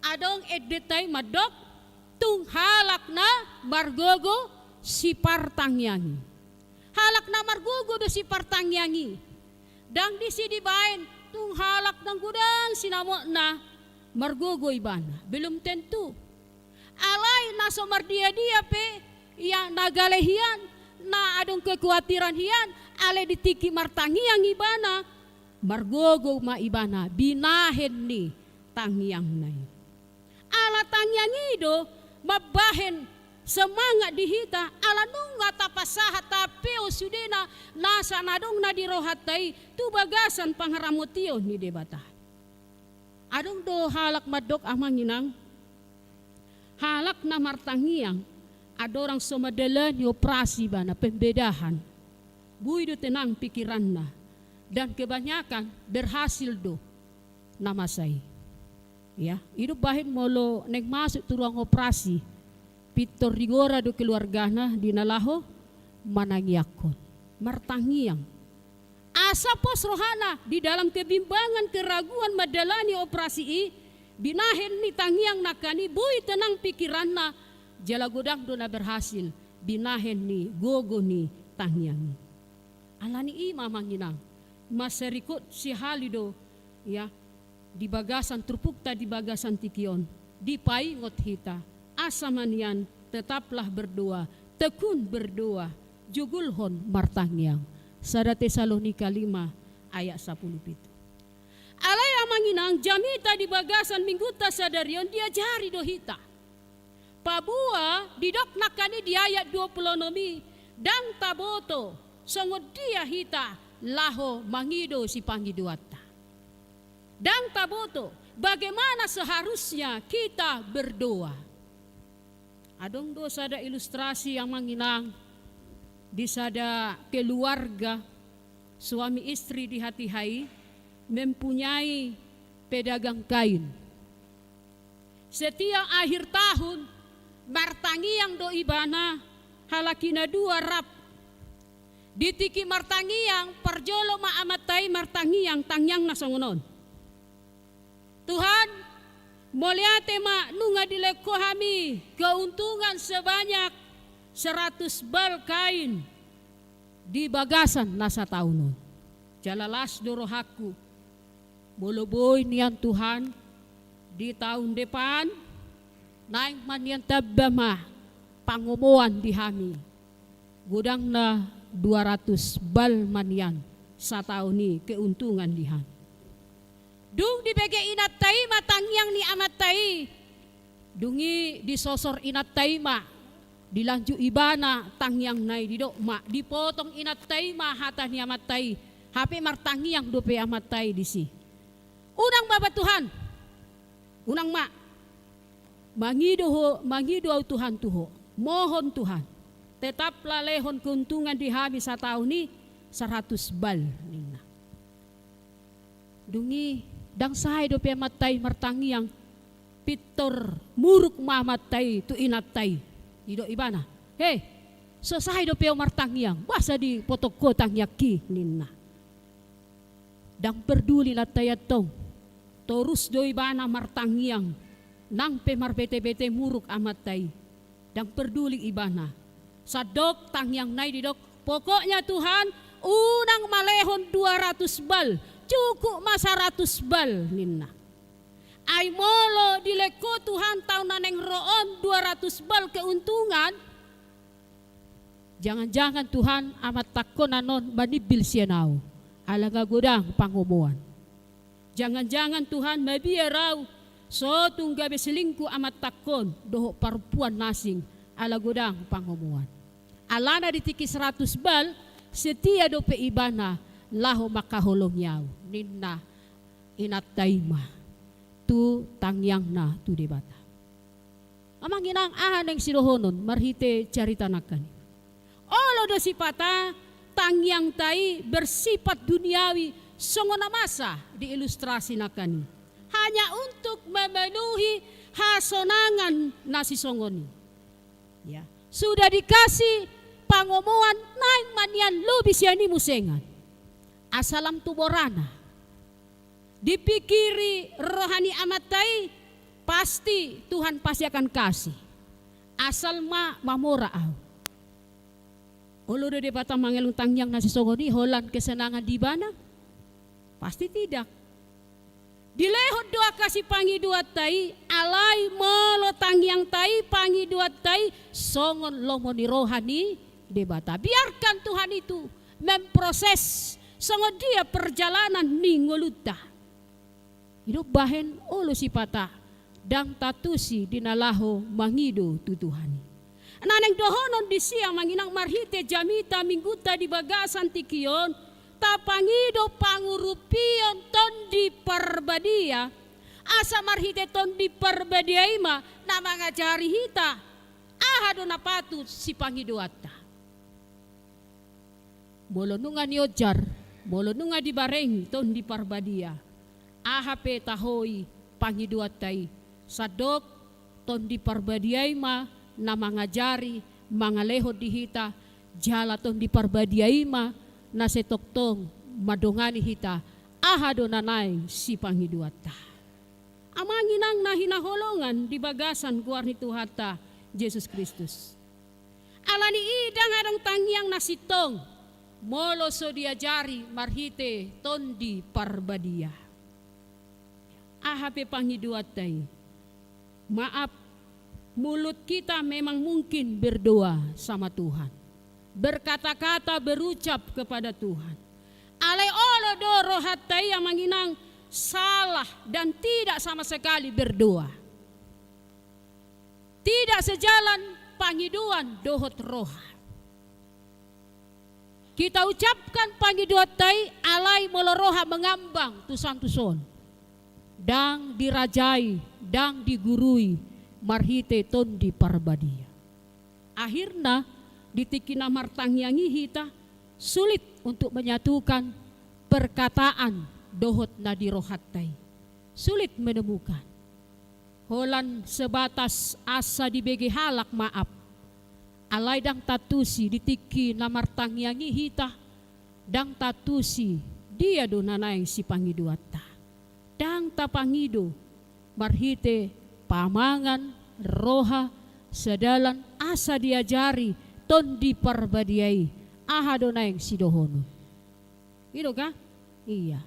adong endenta i mandok, tung halak na margogo sipartangiang i. Halak na margogo do sipartangiang i. Ndang disi dibahen tung halak na godang sinamotna margogo ibana. Belum tentu. Alai na so mardia-dia pe, ia na gale hian, na adong kekuatiran hian, alai di tingki martangiang ibana, margogo ma ibana binahen ni tangiangna i. Ala tangiang i do mambahen semangat di hita, ala nunga tapasahat, tapeo sudena nasa na adong na di rohanta i tu bagasan pangaramotion ni Debata. Adong do halak mandok, amang inang, halak na martangiang andorang so mandalani operasi ibana, pembedahan, boi do tenang pikiranna, dan kebanyakan berhasil do na masa i. Ya, i do bahen molo naeng masuk tu ruang operasi, pintor digora do keluargana di na laho manangiangkon, martangiang. Asa pos rohana di dalam kebimbangan, keraguan mandalani operasi i, binahen ni tangiang nangkin i, boi tenang pikiranna, jala godang do na berhasil binahen ni gogo ni tangiang i. Alani i ma, amang inang, mansai ringkot sihali do, ya, di bagasan turpukta, di bagasan tingki on, dipaingot hita, asa ma nian tetaplah berdoa, tekun berdoa, jugulhon martangiang. Sada Tesalonika lima ayat sapuluh pitu. Alai, amang inang, jamita di bagasan minggunta sadari on diajari do hita. Paboa didok nangkin i di ayat dua puluh enam i, ndang taboto songon dia hita laho mangido sipangidoanta. Ndang taboto bagaimana seharusnya kita berdoa. Adong do sada ilustrasi, amang inang, di sada keluarga, suami istri di hatiha i mempunyai pedagang kain. Setiap akhir tahun, martangiang do ibana, halak i na dua rap. Di tingki martangiang, parjolo ma amanta i martangiang, tangiangna songon on: Tuhan, mauliate ma nunga dilehon Ho hami keuntungan sebanyak seratus bal kain di bagasan na sataon on. Jala las do rohangku, molo boi nian, Tuhan, di taon depan naeng ma nian tamba ma pangomoan di hami, godangna dua ratus bal ma nian sataon i keuntungan di hami. Dung dibege inanta i ma tangiang ni amanta i, dung i disosor inanta i ma, dilanjut ibana tangiangna i, didok ma, dipotong inanta i ma hata ni amanta i, hape martangiang dope amanta i disi: Unang ma, Bapa Tuhan, unang ma. Mangido ho, mangido ahu, Tuhan, tu Ho. Mohon, Tuhan, tetaplah lehon keuntungan di hami sataon i saratus bal, ninna. Dung i ndang sae dope amanta i martangiang, pintor muruk ma amanta i tu inanta i. Didok ibana: He, so sae dope ho martangiang, boasa dipotong ho tangiangki, ninna. Ndang parduli inanta i antong. Torus do ibana martangiang. Nang pe marbete-bete muruk amanta i, ndang parduli ibana. Sandok tangiangna i didok: Pokoknya, Tuhan, unang ma lehon dua ratus bal, cukup ma saratus bal ninna. Ai molo dilehon Ho Tuhan taon na naeng ro on dua ratus bal keuntungan, jangan-jangan Tuhan amantangkon annon manimbil sian ahu, ala nga godang pangomoan. Jangan-jangan Tuhan mabiar ahu, so tung gabe selingkuh amantangkon dohot parompuan na asing, ala godang pangomoan. Alana di tingki saratus bal, setia dope ibana laho mangkaholongi ahu, ninna inanta i ma tu tangiangna tu Debata. Amang inang, aha naeng sidohonon marhite carita nangkin i? Olo do sipata tangiangta i bersifat duniawi, songon na masa di ilustrasi nangkin i. Hanya untuk memenuhi hasonangan na sisongon i. Ya. Sudah dikasih pangomoan, naeng ma nian lobi sian i muse, ingan. Asa lam tu borana. Dipikiri roha ni amanta i, pasti Tuhan pasti akan kasih. Asal ma mamora ahu. Olo do Debata mangeleng tangiang na sisongon i holan kesenangan di ibana? Pasti tidak. Dilehon do angka sipangidoanta i, alai molo tangiangta i, pangidoanta i songon lomo ni roha ni Debata. Biarkan Tuhan itu memproses songon dia perjalanan ni ngolunta. I do umbahen olo sipata ndang taantusi di na laho mangido tu Tuhan i. Na naeng dohonon disi, amang inang, marhite jamita Minggunta di bagasan tingki on, tapangido pangurupion Tondi Parbadia, asa marhite Tondi Parbadia i ma na mangajari hita aha do na patut sipangidoanta. Molo nunga niojar, molo nunga dibarengi Tondi Parbadia, aha pe taho i pangidoanta i, sandok Tondi Parbadia i ma na mangajari, mangalehon di hita, jala Tondi Parbadia i ma na sai tongtong mandongani hita aha do na naeng sipangidoanta. Amang inang na hinaholongan di bagasan goar ni Tuhanta Jesus Kristus. Alani i ndang adong tangiang na sintong molo so diajari marhite Tondi Parbadia. Aha pe pangidoanta i, maaf, mulut kita memang mungkin berdoa sama Tuhan, berkata-kata, berucap kepada Tuhan. Alai olo do rohanta i, amang inang, salah dan tidak sama sekali berdoa. Tidak sejalan pangidoan dohot roha. Kita ucapkan pangidoanta i, alai molo roha mangambang tu son tu son, ndang dirajai, ndang digurui marhite Tondi Parbadia. Akhirna, di tingki na martangiang i hita, sulit untuk menyatukan perkataan dohot na di rohanta i. Sulit menemukan. Holan sebatas asa dibege halak, maaf. Alai ndang taantusi di tingki na martangiang i hita, ndang taantusi dia do na naeng sipangidoanta. Ndang tapangido marhite pamangan, roha, sadalan asa diajari Tondi Parbadia i aha do naeng sidohonon. I do ka? Iya.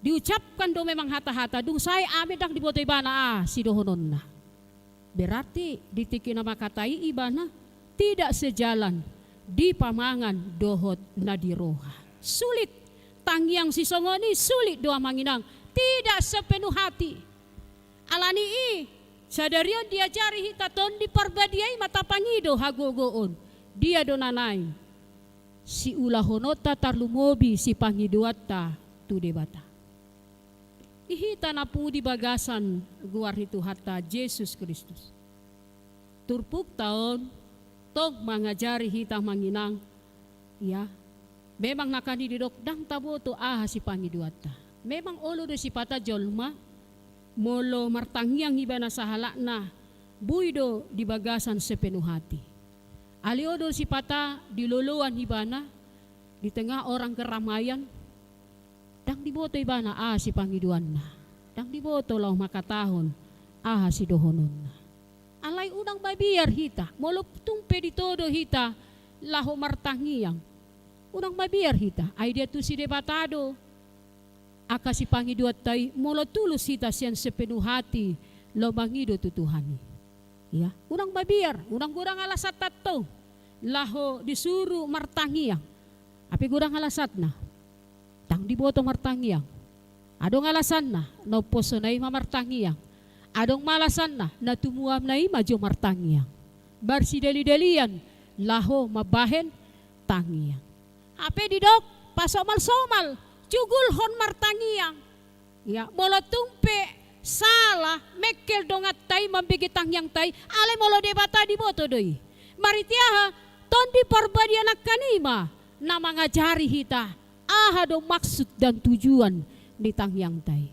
Diucapkan do memang hata-hata, dung sae amen ndang diboto ibana aha sidohononna. Berarti di tingki na mangkatai ibana tidak sejalan di pamangan dohot na di roha. Sulit. Tangiang sisongon i sulit do, amang inang. Tidak sepenuh hati. Alani i, sadari on diajari hita Tondi Parbadia i ma tapangido hagogoon. Dia do na naeng siulahononta tarlumobi sipangidoanta tu Debata. I hita na pungu di bagasan goar ni Tuhanta Jesus Kristus. Turpukta on tong mangajari hita, amang inang, ya. Memang nangkin i didok ndang taboto aha sipangidoanta. Memang olo do sipata jolma, molo martangiang ibana sahalakna, boi do di bagasan sepenuh hati. Alai olo do sipata di loloan ibana, di tengah orang keramaian, ndang diboto ibana aha sipangidoanna, ndang diboto laho mangkatahon aha sidohononna. Alai unang mabiar hita, molo tung pe ditodo hita laho martangiang, unang mabiar hita, ai diantusi Debata do. angka sipangidoanta i, molo tulus hita sian sepenuh hati laho mangido tu Tuhan i. Ia, unang mabiar, unang godang alasanta tong laho disuru martangiang. Hape godang alasanna. Ndang diboto martangiang. Adong alasanna, na umposo na i ma martangiang. Adong ma alasanna, na tumuam na i ma jo martangiang. Marsidali-dalian laho mambahen tangiang. Hape didok, pasomal-somal, cugulhon martangiang. Ia, molo tung pe sala mengkel donganta i mambege tangiangta i, alai molo Debata diboto do i. Marhite aha? Tondi Parbadia nangkaningan i ma na mangajari hita aha do maksud dan tujuan ni tangiangta i.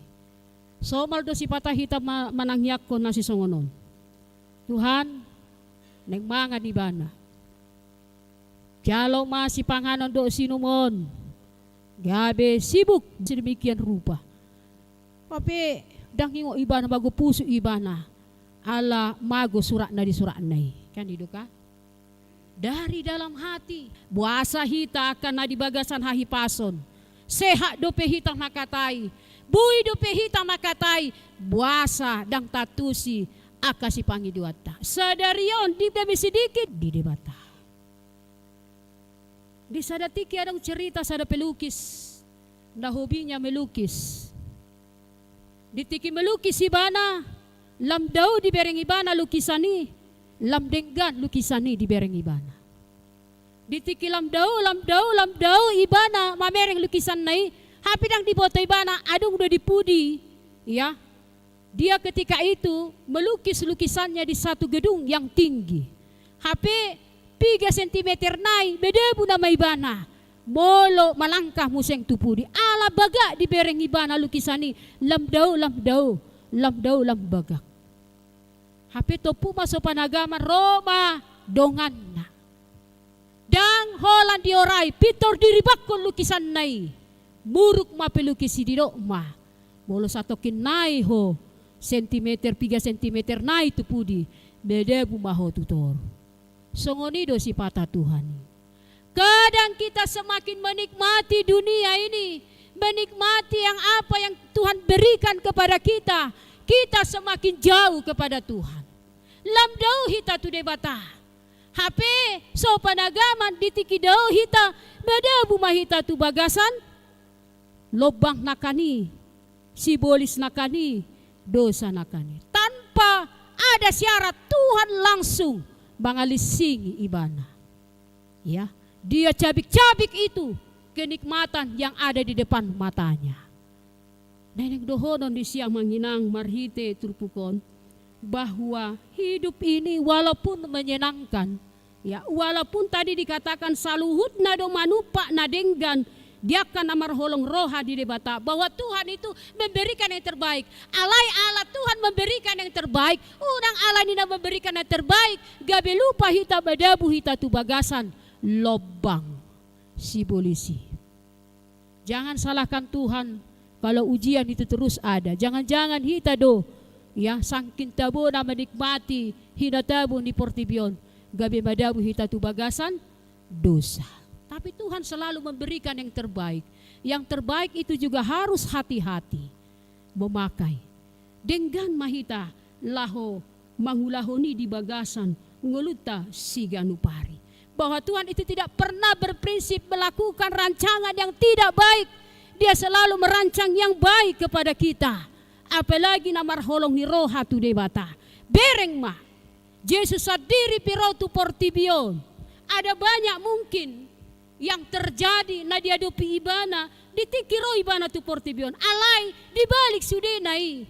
Somal do sipata hita ma-, manangiangkon na sisongon on. Tuhan, naeng mangan ibana. Jalo ma sipanganon dohot siinumon. Gabe sibuk sedemikian rupa. Hape ndang ingot ibana, mago pusuk ibana. Ala mago surat na disuratna i. Kan i do kan? Dari dalam hati. Boasa hita angka na di bagasan hahipason. Sehat dope hita mangkatai. Boi dope hita mangkatai. Boasa ndang taantusi angka sipangidoanta. Sadari on di demi sidiki di Debata. Di sada tingki adong cerita sada pelukis, na hobinya melukis. Di tingki melukis ibana, lam dao dibereng ibana lukisan i, lam denggan lukisan i dibereng ibana. Di tingki lam dao, lam dao, lam dao ibana mamereng lukisanna i, hape ndang diboto ibana, adong do di pudi, ia. Dia ketika itu melukis lukisannya di satu gedung yang tinggi. Hape piga sentimeter nai, madabu nama ibana. Molo malangkah muse tu pudi. Ala bagak dibereng ibana lukisan i, lam dao, lam dao, lam dao, lam bagak. Hape tompu ma sopanagaman, ro ma donganna. Ndang holan diorai, pintor diribanghon lukisanna i. Muruk ma pelukis i, didok ma. Molo satongkin nai ho, sentimeter, piga sentimeter nai tu pudi, madabu ma ho tu toru. Songon i do sipata Tuhan i. Kadang kita semakin menikmati dunia ini, menikmati yang apa yang Tuhan berikan kepada kita, kita semakin jauh kepada Tuhan. Lam dao hita tu Debata. Hape, sopanagaman di tingki dao hita, madabu ma hita tu bagasan lombang nangkaningan i, sibolis nangkaningan i, dosa nangkaningan i. Tanpa ada syarat, Tuhan langsung mangalinsingi ibana. Ya, dia cabik-cabik itu kenikmatan yang ada di depan matanya. Naeng dohonon di si amang inang marhite turpuk on, bahwa hidup ini walaupun menyenangkan, ya, walaupun tadi dikatakan saluhutna do manumpak na denggan di angka na marholong roha di Debata, bahwa Tuhan itu memberikan yang terbaik. Alai ala Tuhan memberikan yang terbaik, unang ala ni na memberikan yang terbaik, gabe lupa hita, madabu hita tu bagasan lombang sibolis i. Jangan salahkan Tuhan kalau ujian itu terus ada. Jangan-jangan hita do, ya, sangkin tabona menikmati hinatabo ni portibi on, gabe madabu hita tu bagasan dosa. Tapi Tuhan selalu memberikan yang terbaik. Yang terbaik itu juga harus hati-hati memakai. Denggan ma hita laho mangulahon i di bagasan ngolunta siganup ari. Bahwa Tuhan itu tidak pernah berprinsip melakukan rancangan yang tidak baik. Dia selalu merancang yang baik kepada kita. Apalagi na marholong ni roha tu Debata. Bereng ma. Jesus sandiri pe ro tu portibi on. Ada banyak mungkin yang terjadi na diadopi ibana, di tingki ro ibana tu portibi on. Alai, di balik sudena i,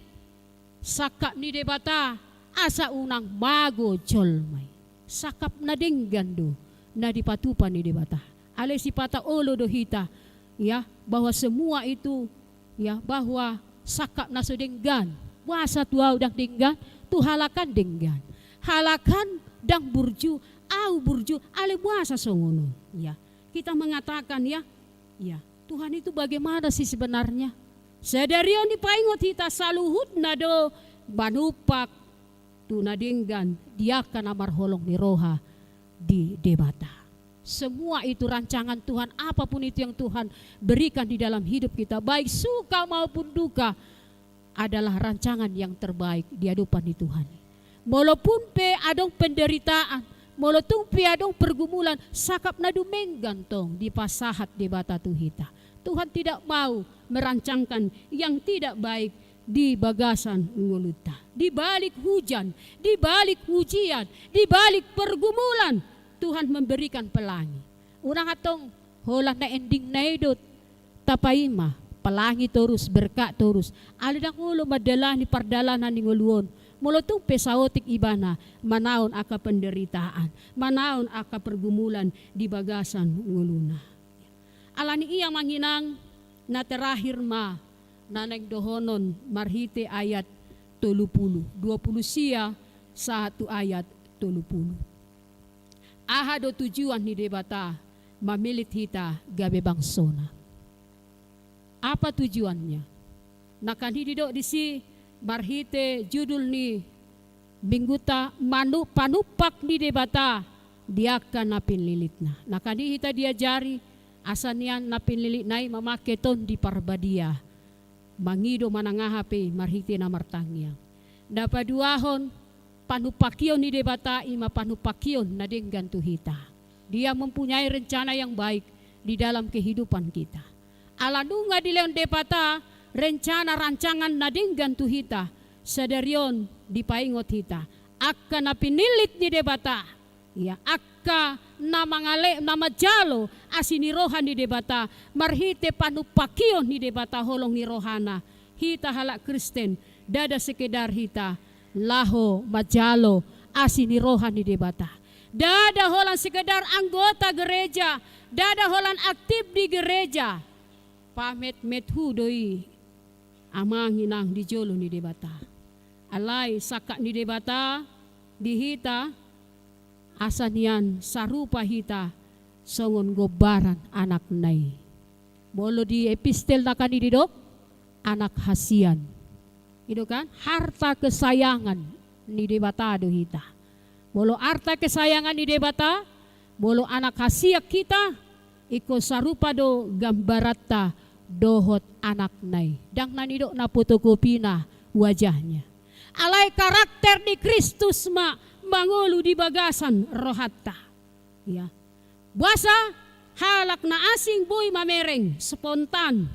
sangkap ni Debata, asa unang mago jolma i. Sangkap na denggan do, na dipatupa ni Debata. Alai sipata olo do hita, ya, bahwa semua itu, ya, bahwa sangkap na so denggan. Boasa tu au ndang denggan, tu halak an denggan. Halak an ndang burju, au burju, alai boasa songon on. Ya. Kita mengatakan, ya, ya, Tuhan itu bagaimana sih sebenarnya? Sadari on dipaingot hita saluhutna do manumpak tu na denggan di angka na marholong ni roha di Debata. Semua itu rancangan Tuhan, apapun itu yang Tuhan berikan di dalam hidup kita, baik suka maupun duka, adalah rancangan yang terbaik di hadapan Tuhan. Molo tung pe adong penderitaan, molo tung pe adong pergumulan, sangkap na dumenggan tong dipasahat Debata tu hita. Tuhan tidak mau merancangkan yang tidak baik di bagasan ngolunta. Di balik hujan, di balik ujian, di balik pergumulan, Tuhan memberikan pelangi. Unang antong holan na endingna i do tapaima, pelangi torus, berkat torus. Alai ndang olo mandalani pardalanan ni ngolu on molo tung pe saotik ibana manaon angka penderitaan, manaon angka pergumulan di bagasan ngoluna. Alani i, amang inang, na terakhir ma na naeng dohonon marhite ayat tolu pulu, dua pulu sia sahat tu ayat tolu pulu. Aha do tujuan ni Debata mamillit hita gabe bangsona? Apa tujuannya? Na kan i didok disi marhite judul ni mingguta, manu-, panumpak ni Debata di angka na pinillitna. Na kan i hita diajari asa nian na pinillitna i mamangke Tondi Parbadia, mangido manang aha pe marhite na martangiang. Na paduahon, panumpakion ni Debata i ma panumpakion na denggan tu hita. Dia mempunyai rencana yang baik di dalam kehidupan kita. Ala nunga dilehon Debata rencana rancangan na denggan tu hita, sadari on dipaingot hita angka na pinillit ni Debata, ia angka na mangale-, na manjalo asi ni roha ni Debata, marhite panumpakion ni Debata holong ni rohana. Hita halak Kristen, ndada sekedar hita laho manjalo asi ni roha ni Debata. Ndada holan sekedar anggota gereja, ndada holan aktif di gereja. Pametmethu do i, amang inang, di jolo ni Debata. Alai sangkap ni Debata di hita, asa nian sarupa hita songon gombaran anakna i. Molo di epistel na kan i didok, anak hasian. I do kan, harta kesayangan ni Debata do hita. Molo harta kesayangan ni Debata, molo anak hasian hita, ingkon sarupa do gambaranta dohot anakna i. Ndang na nidok na fotokopina wajahnya. Alai karakter ni Kristus ma mangolu di bagasan rohanta. Ia. Boasa halak na asing boi mamereng, spontan.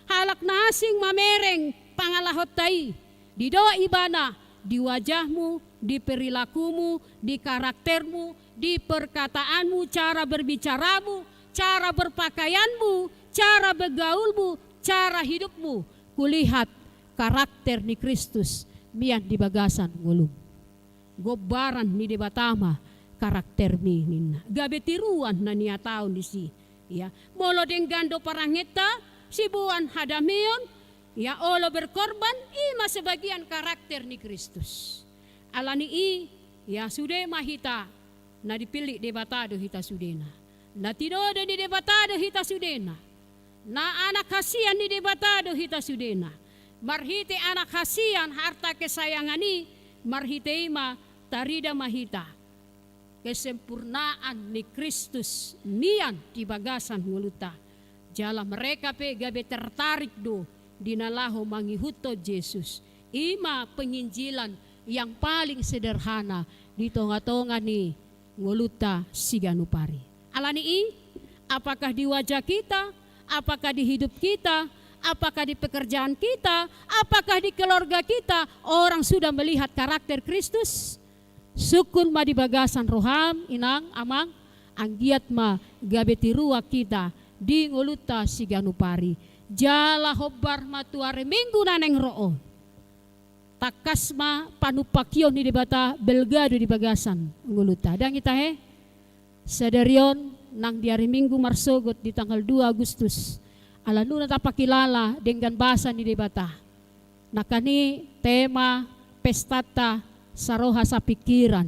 Halak na asing mamereng pangalahonta i. Didok ibana, di wajahmu, di perilakumu, di karaktermu, di perkataanmu, cara berbicaramu, cara berpakaianmu, cara bergaulmu, cara hidupmu. Kulihat karakter ni Kristus mian di bagasan ngolum. Gombaran ni Debata ma karaktermi, ninna. Gabe tiruan na nihatahon disi. Ia, molo denggan do parangenta, siboan hadameon, ia, olo berkorban, i ma sebagian karakter ni Kristus. Alani i, ia, sude ma hita, na dipillit Debata do hita sudena. Na tinodo ni Debata do hita sudena. Na anak hasian ni Debata do hita sudena. Marhite anak hasian, harta kesayangan i, marhite i ma tarida ma hita kesempurnaan ni Kristus mian di bagasan ngolunta. Jala mereka pe gabe tertarik do di na laho mangihuthon Jesus. I ma penginjilan yang paling sederhana di tongatonga ni ngolunta siganup ari. Alani i, apakah di wajah kita, apakah di hidup kita, apakah di pekerjaan kita, apakah di keluarga kita, orang sudah melihat karakter Kristus? Sungkun ma di bagasan roham, inang, amang, anggiat ma gabe tiruan hita di ngolunta siganup ari. Jala hombar ma tu ari Minggu na naeng ro on. Tangkas ma panumpakion ni Debata balga do di bagasan ngolunta. Ndang i tahe, sadari on nang di ari Minggu marsogot di tanggal dua Agustus, ala nunga tapakilala denggan basa ni Debata. Nangkin i tema pestanta saroha sapingkiran.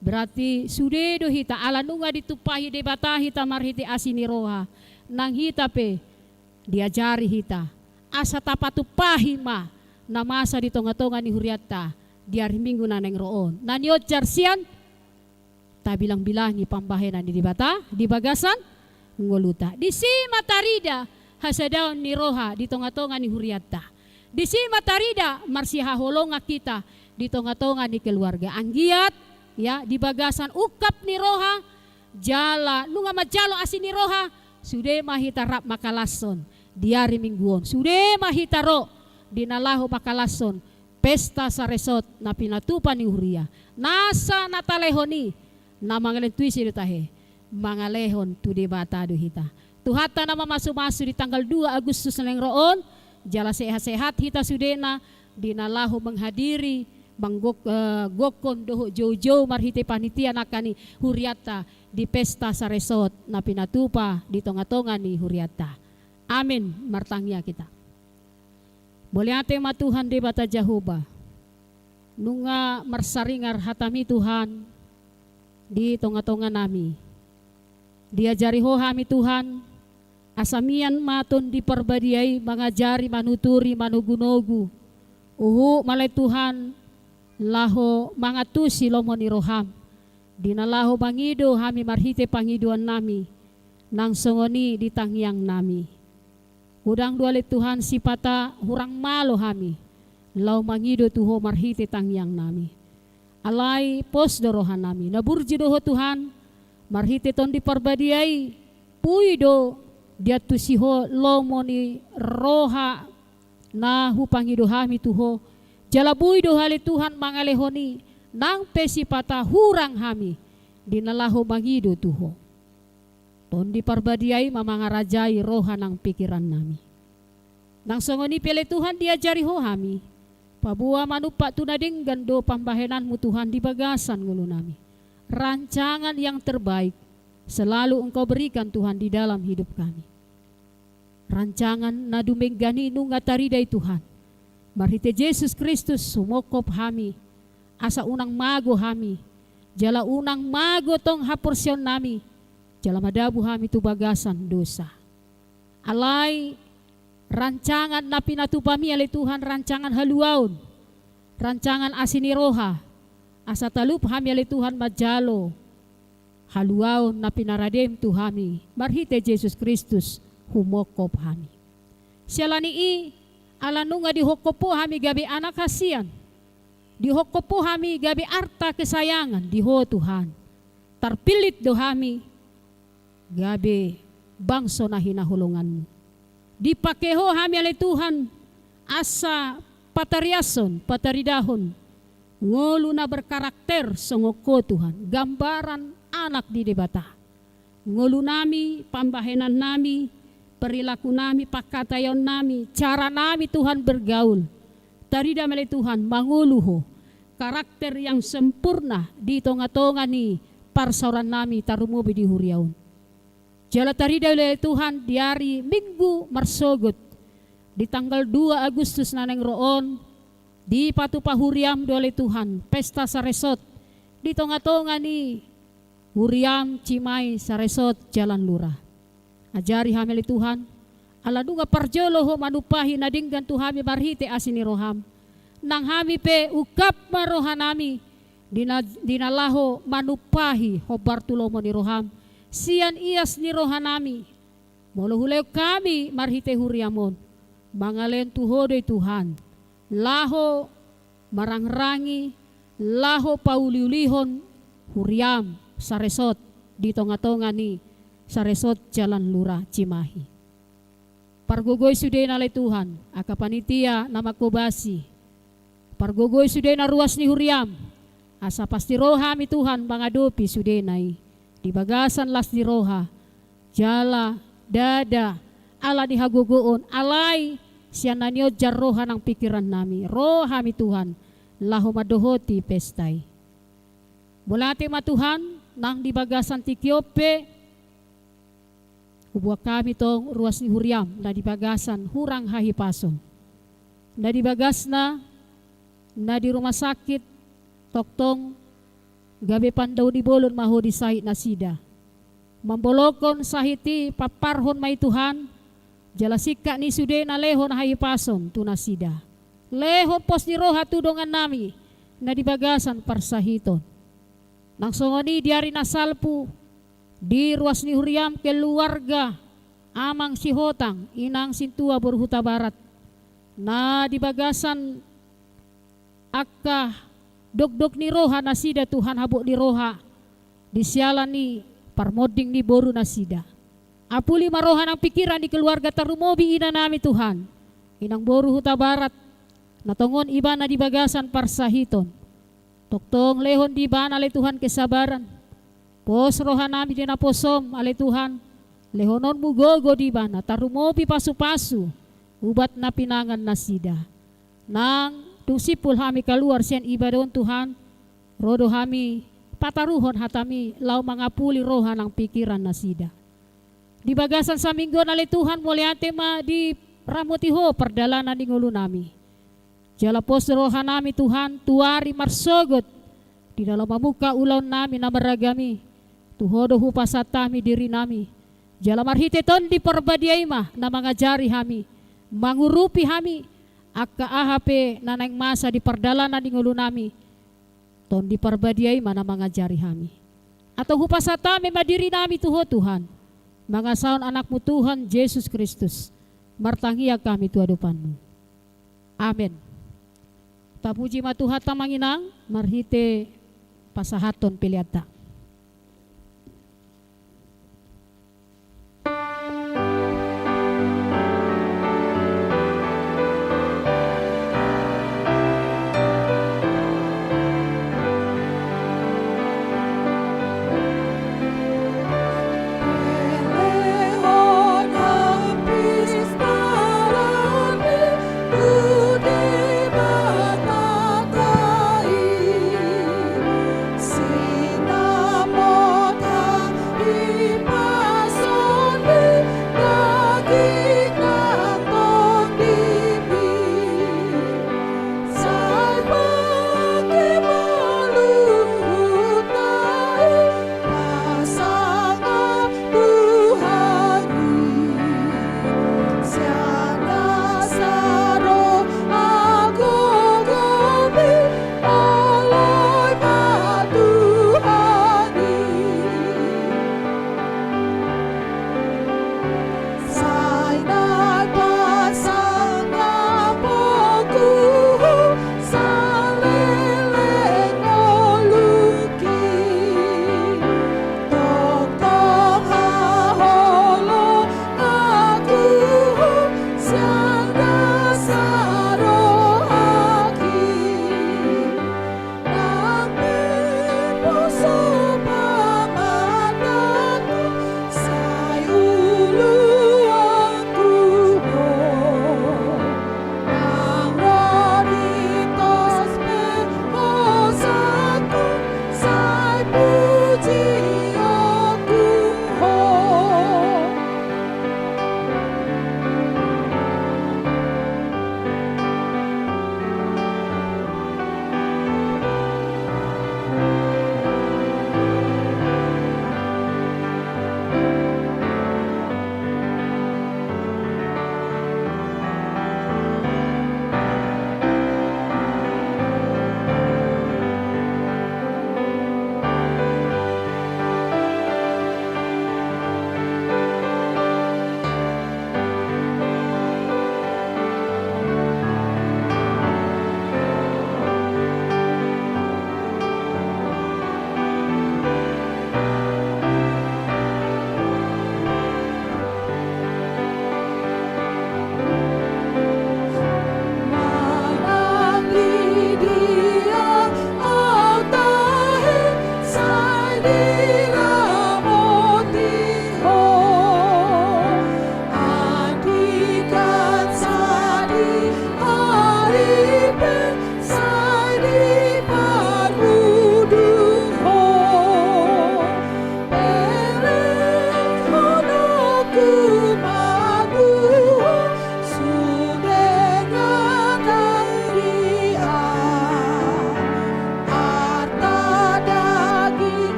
Berarti sude do hita, ala nunga ditumpahi Debata hita marhite asi ni roha, nang hita pe diajari hita asa tapatumpahi ma na masa di tongatonga ni hurianta di ari Minggu na naeng ro on. Na niojar sian tabilang-bilangi pambahenan ni Debata di bagasan ngoluta. Disi ma tarida hasadaon ni roha di tonga-tonga ni hurianta. Disi ma tarida marsihaholongan hita di tonga-tonga ni keluarga. Anggiat, ya, di bagasan ungkap ni roha, jala nunga manjalo asi ni roha, sude ma hita rap mangkalashon di ari Minggu on. Sude ma hita ro di na laho mangkalashon pesta saresot na pinatupa ni huria. Nasa na talehon i na mangalehon tu ise do tahe? Mangalehon tu Debata do hita. Tuhanta na mamasu-masu di tanggal dua Agustus na naeng ro on, jala sehat-sehat hita sudena di na laho menghadiri, manggok-, eh, gokkon dohot jou-jou marhite panitia nangkin ni hurianta di pesta saresot na pinatupa di tonga-tonga ni hurianta. Amin. Martangiang hita. Mauliate ma Tuhan Debata Jahowa, nunga marsaringar hataMi Tuhan di tonga-tonga nami. Diajari Ho hami Tuhan, asa mian ma Tondi Parbadia i mangajari, manuturi, manogu-nogu. Huhut ma ale Tuhan, laho mangantusi lomo ni rohaM, di na laho mangido hami marhite pangidoan nami, nang songon i di tangiang nami. Godang do ale Tuhan sipata hurang malo hami laho mangido tu Ho marhite tangiang nami. Alai pos do roha nami, na burju do Ho Tuhan, marhite Tondi Parbadia i, boi do diantusi Ho lomo ni roha na hupangido hami tu Ho, jala boi do ale Tuhan mangalehon i, nang pe sipata hurang hami di na laho mangido tu Ho. Tondi Parbadia i ma mangarajai roha nang pikiran nami. Nang songon i pe ale Tuhan diajari Ho hami, paboa manumpak tu na denggan do pambahenanMu Tuhan di bagasan ngolu nami. Rancangan yang terbaik selalu Engkau berikan Tuhan di dalam hidup kami. Rancangan na dumenggan i nunga tarida i Tuhan. Marhite Jesus Kristus humongkop hami, asa unang mago hami, jala unang mago tong haporseaon nami, jala madabu hami tu bagasan dosa. Alai rancangan na pinatupaMi ale Tuhan, rancangan haluaon, rancangan asi ni roha, asa talup hami ale Tuhan manjalo haluaon na pinaradeM tu hami, marhite Jesus Kristus humongkop hami. Siala ni i, ala nunga dihongkop Ho hami gabe anak hasian, dihongkop Ho hami gabe arta kesayangan di Ho Tuhan. Tarpillit do hami gabe bangso na hinaholonganMu. Dipake Ho hami ale Tuhan, asa patariashon, pataridahon ngolu na berkarakter songon Ho Tuhan, gambaran anak di Debata. Ngolu nami, pambahenan nami, perilaku nami, pangkataion nami, cara nami Tuhan bergaul, tarida ma ale Tuhan mangolu Ho, karakter yang sempurna di tonga-tonga ni parsaoran nami tarumobi di huria on. Jala tarida ale Tuhan di ari Minggu marsogot, di tanggal dua Agustus na naeng ro on, dipatupa huriaM do ale Tuhan pesta saresot di tonga-tonga ni huriaM Cimahi Saresot Jalan Lurah. Ajari hami ale Tuhan, ala nunga parjolo Ho manumpahi na denggan tu hami marhite asi ni rohaM. Nang hami pe ungkap ma roha nami, di na, di na laho manumpahi hombar tu lomo ni rohaM, sian ias ni roha nami. Molo hulehon hami marhite huriaM on, mangalehon tu Ho do i Tuhan, laho marangrangi, laho pauliulihon huriaM Saresot di tonga-tonga ni Saresot Jalan Lurah Cimahi. Pargogoi sudena ale Tuhan, angka panitia na manghobasi. Pargogoi sudena ruas ni huriaM, asa pasti ro hami Tuhan mangadopi sudena i di bagasan las ni roha, jala ndada ala ni hagogoon, alai sian na nionjar roha nang pikiran nami, ro hami Tuhan laho mandohoti pesta i. Mauliate ma Tuhan, nang di bagasan tingki on pe, huboan hami tong ruas ni huriaM na di bagasan hurang hahipason, na di bagasna na di rumah sakit, tongtong gabe pandao ni bolon ma Ho di sahit nasida. Mambolongkon sahit i, pamparhon ma i Tuhan, jala singkat ni sudena lehon hahipason tu nasida. Lehon pos ni roha tu dongan nami na di bagasan parsahiton. Nang songon i di ari na salpu, di ruas ni huriam keluarga Amang Sihotang, Inang Sintua boru Hutabarat, na di bagasan angka dokdok ni roha nasida Tuhan, habot ni roha di siala ni parmonding ni boru nasida. Apuli ma roha nang pikiran ni keluarga, tarlumobi ina nami Tuhan, Inang boru Hutabarat, na tongon ibana di bagasan parsahiton. Tongtong lehon di ibana ale Tuhan kesabaran. Pos roha nami di naposom ale Tuhan, lehononmu gogo di ibana, tarlumobi pasupasu ubat na pinangan nasida. Nang dung simpul hami kaluar sian ibadah on Tuhan, ro do hami pataruhon hatami laho mangapuli roha nang pikiran nasida. Di bagasan saminggu on ale Tuhan, mauliate ma diramoti Ho pardalanan ni ngolu nami. Jala pos roha nami Tuhan, tu ari marsogot di na laho mamungka ulaon nami na marragam i, tu Ho do hupasahat hami diri nami. Jala marhite Tondi Parbadia i ma na mangajari hami, mangurupi hami, angka aha pe na naeng masa di pardalanan ni ngolu nami, Tondi Parbadia i ma na mangajari hami. Antong hupasahat hami ma diri nami tu Ho Tuhan, mangasahon Anakmu Tuhan Jesus Kristus, martangiang hami tu adopanmu. Amen. Tapuji ma Tuhanta, Amang Inang, marhite pasahathon peleanta.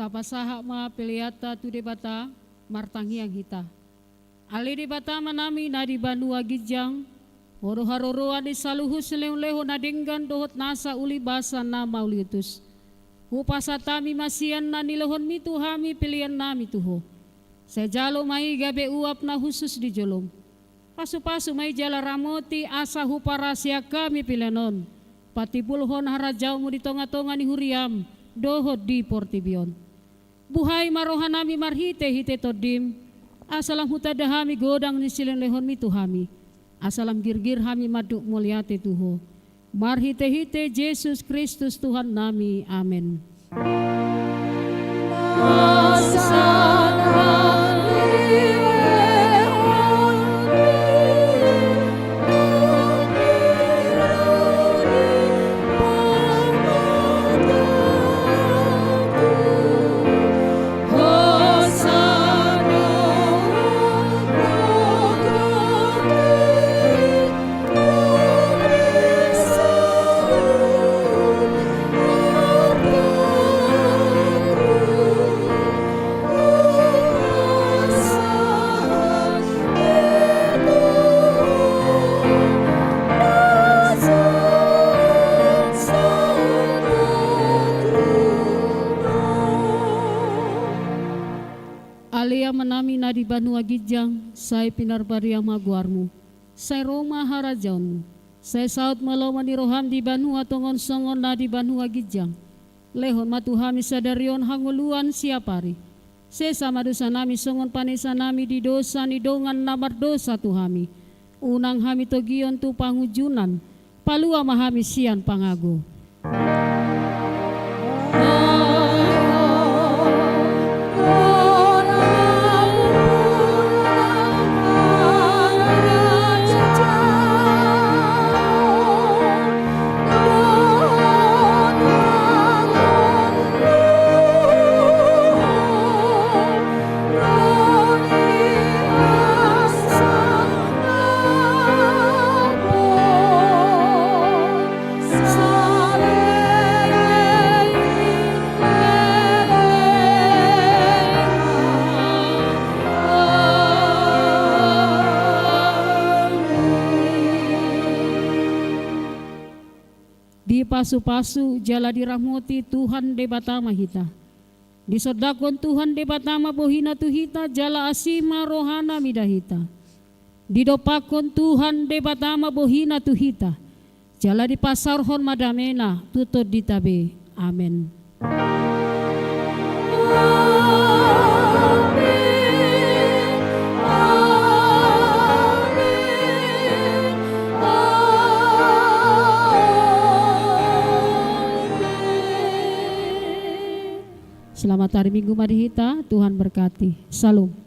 Tapasahat ma peleanta tu Debata, martangiang hita. Ale Debata Amanami na di banua ginjang, Ho do haroroan ni saluhut silehonlehon na denggan dohot nasa uli basa na mauliutus. Hupasahat hami ma sian na nilehonMi tu hami peleannami tu Ho. Sai jalo ma i gabe uap na hushus di joloM. Pasupasu ma i jala ramoti asa huparhaseang hami pelean on patimbulhon harajaonMu di tongatonga ni huriaM dohot di portibi on. Buhai ma rohanami marhitehite TondiM, asa lam hutanda hami godang ni silehonlehonMi tu hami, asa lam girgir hami mandok mauliate tu Ho. Marhitehite Jesus Kristus Tuhannami. Amen. Ale Amanami na di banua ginjang, sai pinarbadia ma goarMu. Sai ro ma harajaonMu. Sai saut ma lomo ni rohaM di banua tonga on songon na di banua ginjang. Lehon ma tu hami sadari on hangoluan siapari. Sesa ma dosanami songon panesanami di dosa ni dongan na mardosa tu hami. Unang hami togion tu pangunjunan. Palua ma hami sian pangago. Dipasupasu jala diramoti Tuhan Debata ma hita. Disondangkon Tuhan Debata ma bohiNa tu hita, jala asi ma rohaNa mida hita. Didompakkon Tuhan Debata ma bohiNa tu hita, jala dipasaorhon ma dameNa tu tondinta be. Amen. Selamat hari Minggu ma di hita, Tuhan berkati. Shalom.